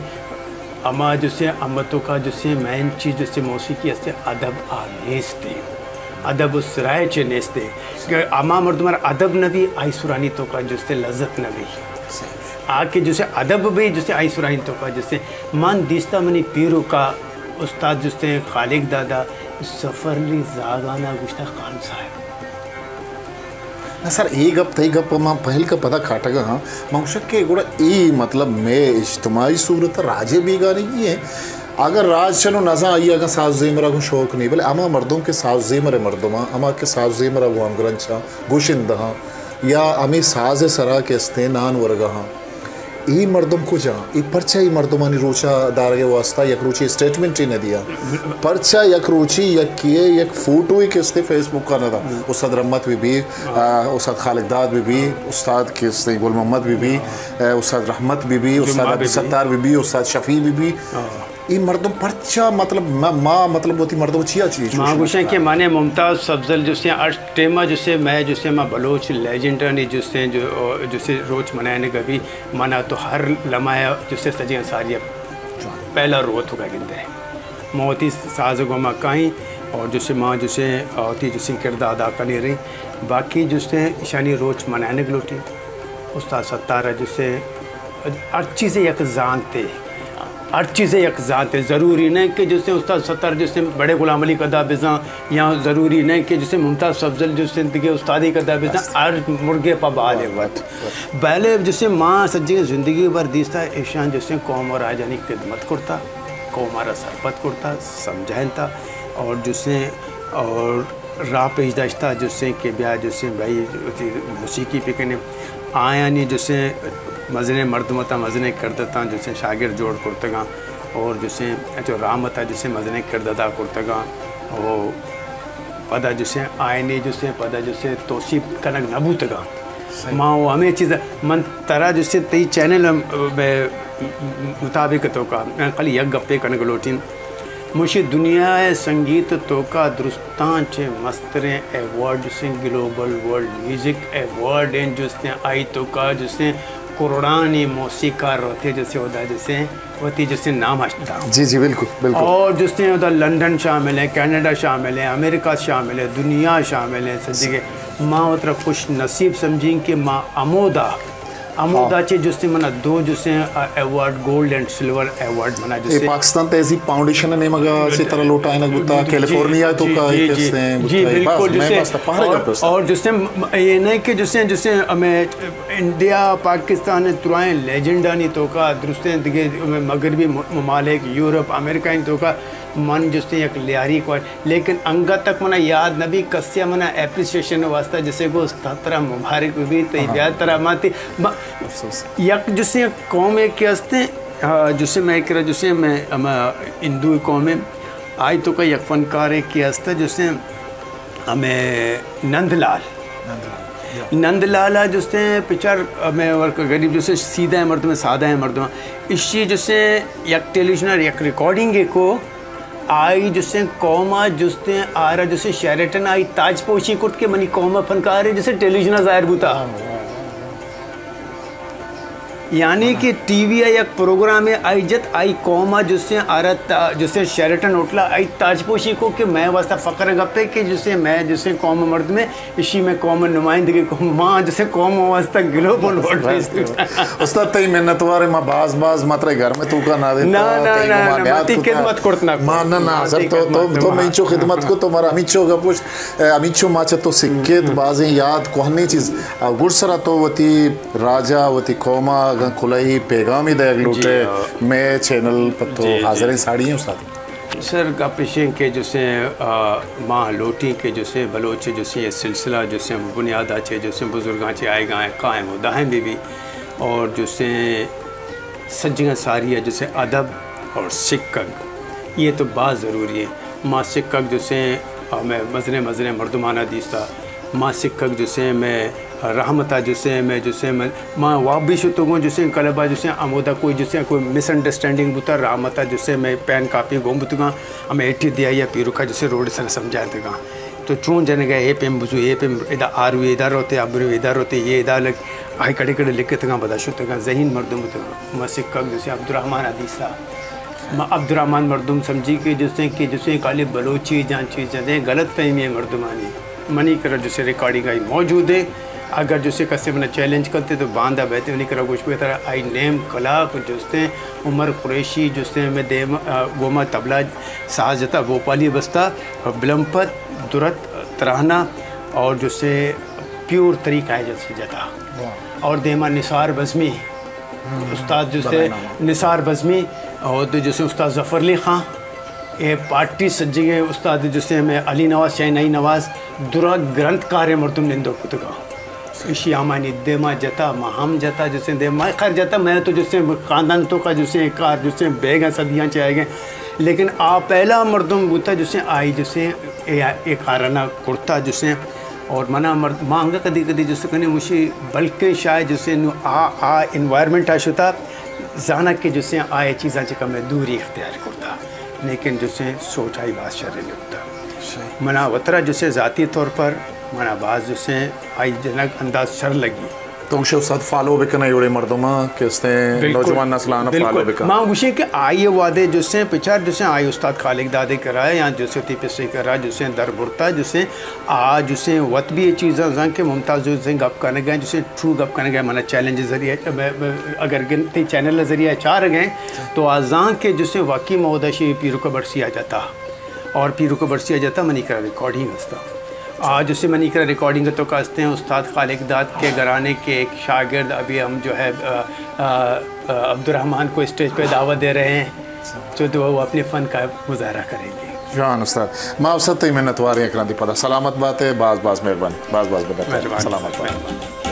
ہما جسے امتوکا جسے مین چیز جسے موسیقی استے، ادب آ نیستے۔ ادب و سرائے چے نیستے۔ کہ ہما مردم را ادب نبی، آئی سرانی توکا جسے لذت نبی۔ آ کہ جسے ادب بی، جسے آئی سرانی توکا جسے من دیستا منی پیروکا استاد جستیں خالق دادا سفرلی زاگانا گوشتا خان صاحب۔ نہ سر، اے گپ، تئی گپ ما پہل کا پدا کاٹگا ہاں۔ من گوشاں کہ گڑا اے مطلب مئے اجتماعی صورت راجے بیگانگی ایں۔ اگر راج چلو نزاں آئی اگاں ساز زیمرا گوں شوق نہیں، بلے ہما مردم کہ ساز زیمر مردماں، ہما کہ ساز زیمرا گوں ہمگرنچاں، گوشندہاں، یا ہمے ساز سرا کہ استیں نان ورگا ہاں۔ اے مردم کجا؟ اے پرچا اے مردمانی روچا دارگ ء واسطہ یک روچے اسٹیٹمنٹے نہ دیا؟ پرچا یک روچے یکے ء یک فوٹوے کہ استے فیس بک ء نہ دا؟ استاد رحمت بی بی، آ، استاد خالق داد بی بی، استاد کہ استے گل محمد بی بی، آ، استاد رحمت بی بی، استاد عبدالستار بی بی، استاد شفیع بی بی۔ اے مردم پرچا، مطلب، ما، ما، مطلب، وتی مردم چیا چی ما گوشاں کہ مانے ممتاز افضل جستیں، ہر ٹیما جستیں، مئے جستیں، ما بلوچ لیجنڈانی جستیں، جو، جستیں روچ منائینگ بی، منا تو ہر لمحہ جستیں سجیں ساری پہلا رو تو کا گندے۔ ما وتی ساز گوما کائیں اور جستیں ما جستیں وتی جستیں کردار ادا کنی رہی۔ باقی جستیں اشانی روچ منائینگ لوٹی۔ استاد ستار جستیں ہر چیزے یک زانتے، ہر چیزے یک زانتے۔ ضروری نہ کہ جستیں استاد ستار جستیں بڑے غلام علی قدا بزاں، یا ضروری نہ کہ جستیں ممتاز افضل جستیں دگہ استادی قدا بزاں۔ ہر مرگے پہ بالے وت۔ بلے جستیں ما سجیں زندگی بر دیستا ایشان جستیں قوم و راجانی خدمت کرتا، قوم را سرپد کرتا، سمجھائنتا اور جستیں اور راہ پیش داشتا جستیں کہ بیا جستیں بھائی وتی موسیقی بکنیں۔ آیانی جستیں مزنیں مردم اتاں، مزنیں کرد اتاں، جستیں شاگرد جوڑ کرتگاں اور جستیں چو رحمت ء جستیں مزنیں کرد ادا کرتگاں۔ او پدا جستیں آیانی جستیں پدا جستیں توسیپ کنگ نہ بوتگاں۔ ما او ہمے چیز من ترا جستیں تئی چینل مطابق تو کا خالی یک گپے کنگ لوٹیں۔ مشی دنیا ء سنگیت توکا درستاں چہ مستریں ایوارڈ سیں گلوبل ورلڈ میوزک ایوارڈ ہیں، جستیں آئی توکا جستیں کروڑانی موسیقار روتے جستیں ادا جستیں وتی جستیں نام ہشتا۔ جی، جی، بالکل، بالکل۔ اور جستیں ادا لندن شامل ہیں، کینیڈا شامل ہیں، امریکہ شامل ہے، دنیا شامل ہیں، سجگے ما اترا خوش نصیب سمجھیں کہ ما امودا ہمودا چہ جستیں منا دو جستیں، آ، award, gold and silver award منا اے جستیں۔ پاکستان تہذیب فاؤنڈیشن ءِ نیمگ ءَ چہ ترا لوٹائینگ بوتا، جی، کیلیفورنیا ءِ توکا جی، اے جی، جستیں جی، بوتا۔ بالکل، باز مئے جستیں واسطہ پہرے اور، گپ است۔ اور جستیں م-، اے نہ کہ جستیں، جستیں ہمیں انڈیا، پاکستان ءِ درائیں لیجنڈانی توکا، درستیں دگہ مغربی م-، ممالک، یورپ، امریکہ ءِ توکا من جستیں یک لیاری کو، لیکن انگت تک منا یاد نہ بی، کسے منا اپریسیشن واسطہ جسے گو استاد ترا مبارک بی، تئی ہاں۔ بیاد ترا ماتی، م-، افسوس۔ یک جسے قوم ہے کہ ہستے، ہاں، جسے میں کرا جسے میں، ہم ہندو قوم ہے، آئی توکا یک فنکار ہے کہ ہستا جسے ہمیں نند لال۔ نند لال۔ یا۔ نند لال ءَ جستیں پچر ہمیں ورک غریب جستیں سیدھا ہے مردم، سادہ ہے مردم۔ اشی جستیں یک ٹیلیویژن ءَ یک ریکارڈنگ کو، آئی جستیں قوم ءَ جستیں آرا جستیں شیریٹن آئی تاج پوشی کرت کہ منی قوم ءِ فنکار ہے جستیں ٹیلیویژن ءَ ظاہر بوتا۔ یعنی کہ ٹی وی ءَ یک پروگرامے آئی جت، آئی قوم ءَ جستیں آرت، جستیں شیرٹن ہوٹل ءَ آئی تاج پوشی کو کہ مئے واسطہ فخر ءِ گپے کہ جستیں مئے جستیں قوم ءِ مردمے، اشی مئے قوم ءِ نمائندگی کو، ما جستیں قوم ءِ واسطہ گلوبل ایوارڈ پیش کرتا۔ استاد تئی منتوار، ما باز باز ما ترے گھر میں توکا نہ دیتا، نہ، نہ، تئی نہ، گما نہ، نیاد ما تئی کتا۔ خدمت کرت نہ ما نہ، نہ، ما سر تئی تو، تو، خدمت تو ما۔ منچو خدمت کو، تو مارا ہمینچو گپ پوشت، اے، ہمینچو ما چہ تو سکیت، بازیں یاد، کوہنیں چیز۔ آ، گڈسرا تو وتی راجا، وتی قوما اگاں کلہی پیغامی دئیگ لوٹے، جی، آ۔ مئے چینل پر تو جی، جی۔ حاضریں ساڑی ہیں استاد۔ سر، گپ اش انت کہ جسے، آ، ما لوٹیں کہ جسے بلوچ جسے یہ سلسلہ جسے بنیادا چے جسے بزرگاں چے آئیگا ہیں قائم و دائم بی بی اور جسے سجگاں ساری ہے جسے ادب اور سکگ یہ تو باز ضروری ہے۔ ما سکگ جسے ہمیں مزنے مزنے مردمانا دیستا، ما سکگ جسے میں رحمتا جسے میں جسے میں ما واب بھی شتگوں جسے کلبا جسے ہمودا کوئی جسے کوئی مس انڈرسٹینڈنگ بوتا، رحمتا جسے میں پین کاپی گون بوتگاں، ہمیں ایٹی دیا یا پیروکا جسے روڈ سر سمجھائے دگاں۔ تو چون جنگ ء اے پیم بزو، اے پیم ادا آروی ادا روتے، ابروی ادا روتے، یہ ادا لگ، آئی کڑے کڑے لکھتگاں، بدا شتگاں، ذہین مردم بوتگاں۔ ما سکگ جسے عبدالرحمن حدیث تھا۔ ما عبدالرحمن مردم سمجھی کہ جسے، کہ جسے خالی بلوچی جان چیز جدے، غلط فہمی ہے مردمانی۔ منی کرا جسے ریکارڈنگ آئی موجود ہے۔ اگر جسے کسے منا چیلنج کرتے تو باندا بیتے، منی کرا گوش بہتر آئی نیم کلاک جستے عمر قریشی جستے میں دیم، آ، گوما طبلہ ساز جتا بھوپالی بستا۔ بلمپت، درت، ترانہ اور جسے پیور طریقہ ہے جسے جتا۔ واہ۔ اور دیما نثار بزمی، ہم، استاد جسے بلائے نام۔ نثار بزمی اور دو جسے استاد ظفر علی خان، اے پارٹی سجگے استاد جسے ہمیں علی نواز، شہنائی نواز، درا گرنتھ کارے مردم نندو کتگا۔ ایشی ہمانی دیما جتا، ما ہم جتا، جسے دیما خیر جتا، میں تو جسے خاندان توکا جسے کار جسے بیگا صدیاں چاہے گئے، لیکن آ پہلا مردم بوتا جسے آئی جسے اے، اے کارنا کرتا جسے، اور منا مرد، ما انگا کدی کدی جسے کنے مشی، بلکہ شاید جسے نو آ، آ انوائرمنٹ آ شتا، زانا کہ جسے آ اے چیزاں چکا میں دوری اختیار کرتا، لیکن جسے سوچ آئی باز شر نہیں ہوتا۔ صحیح۔ منا وترا جسے ذاتی طور پر منا باز جسے آئی جنگ انداز شر لگی۔ تو گوشے استاد فالو بکن، ایوڑے مردماں کہ استیں بالکل۔ نوجوان نسل آنا بالکل۔ فالو بکن۔ ما گوشے کہ آئی وعدے جسے پچار جسے آئی استاد خالق دادے کرا یا جسے تی پسے کرا جسے در برتا جسے آ جسے وت بھی یہ چیزاں زن کہ ممتاز جسے گپ کنگا جسے ٹرو گپ کنگا منا چیلنج ذریعہ اگر گن تی چینل ذریعہ چار گئے تو آ زان کہ جسے واقعی مودا شی پیرو کا برسی آ جاتا۔ اور پیرو کو برسی آ جاتا منی کرا ریکارڈنگ ہستا۔ آ جسے منی کرا ریکارڈنگ تو کا ہستے ہیں استاد خالق داد کے گھرانے کے ایک شاگرد ابھی ہم جو ہے، آ، آ، آ، عبدالرحمن کو اسٹیج پہ دعوت دے رہے ہیں، تو، تو وہ اپنے فن کا مظاہرہ کریں گے۔ جان استاد، ما استاد تئی منتوار ہیں اکرام دی پدا۔ سلامت بات ہے، باز باز مہربانی، باز باز بدر۔ مہربانی۔ سلامت بات۔ مہربانی۔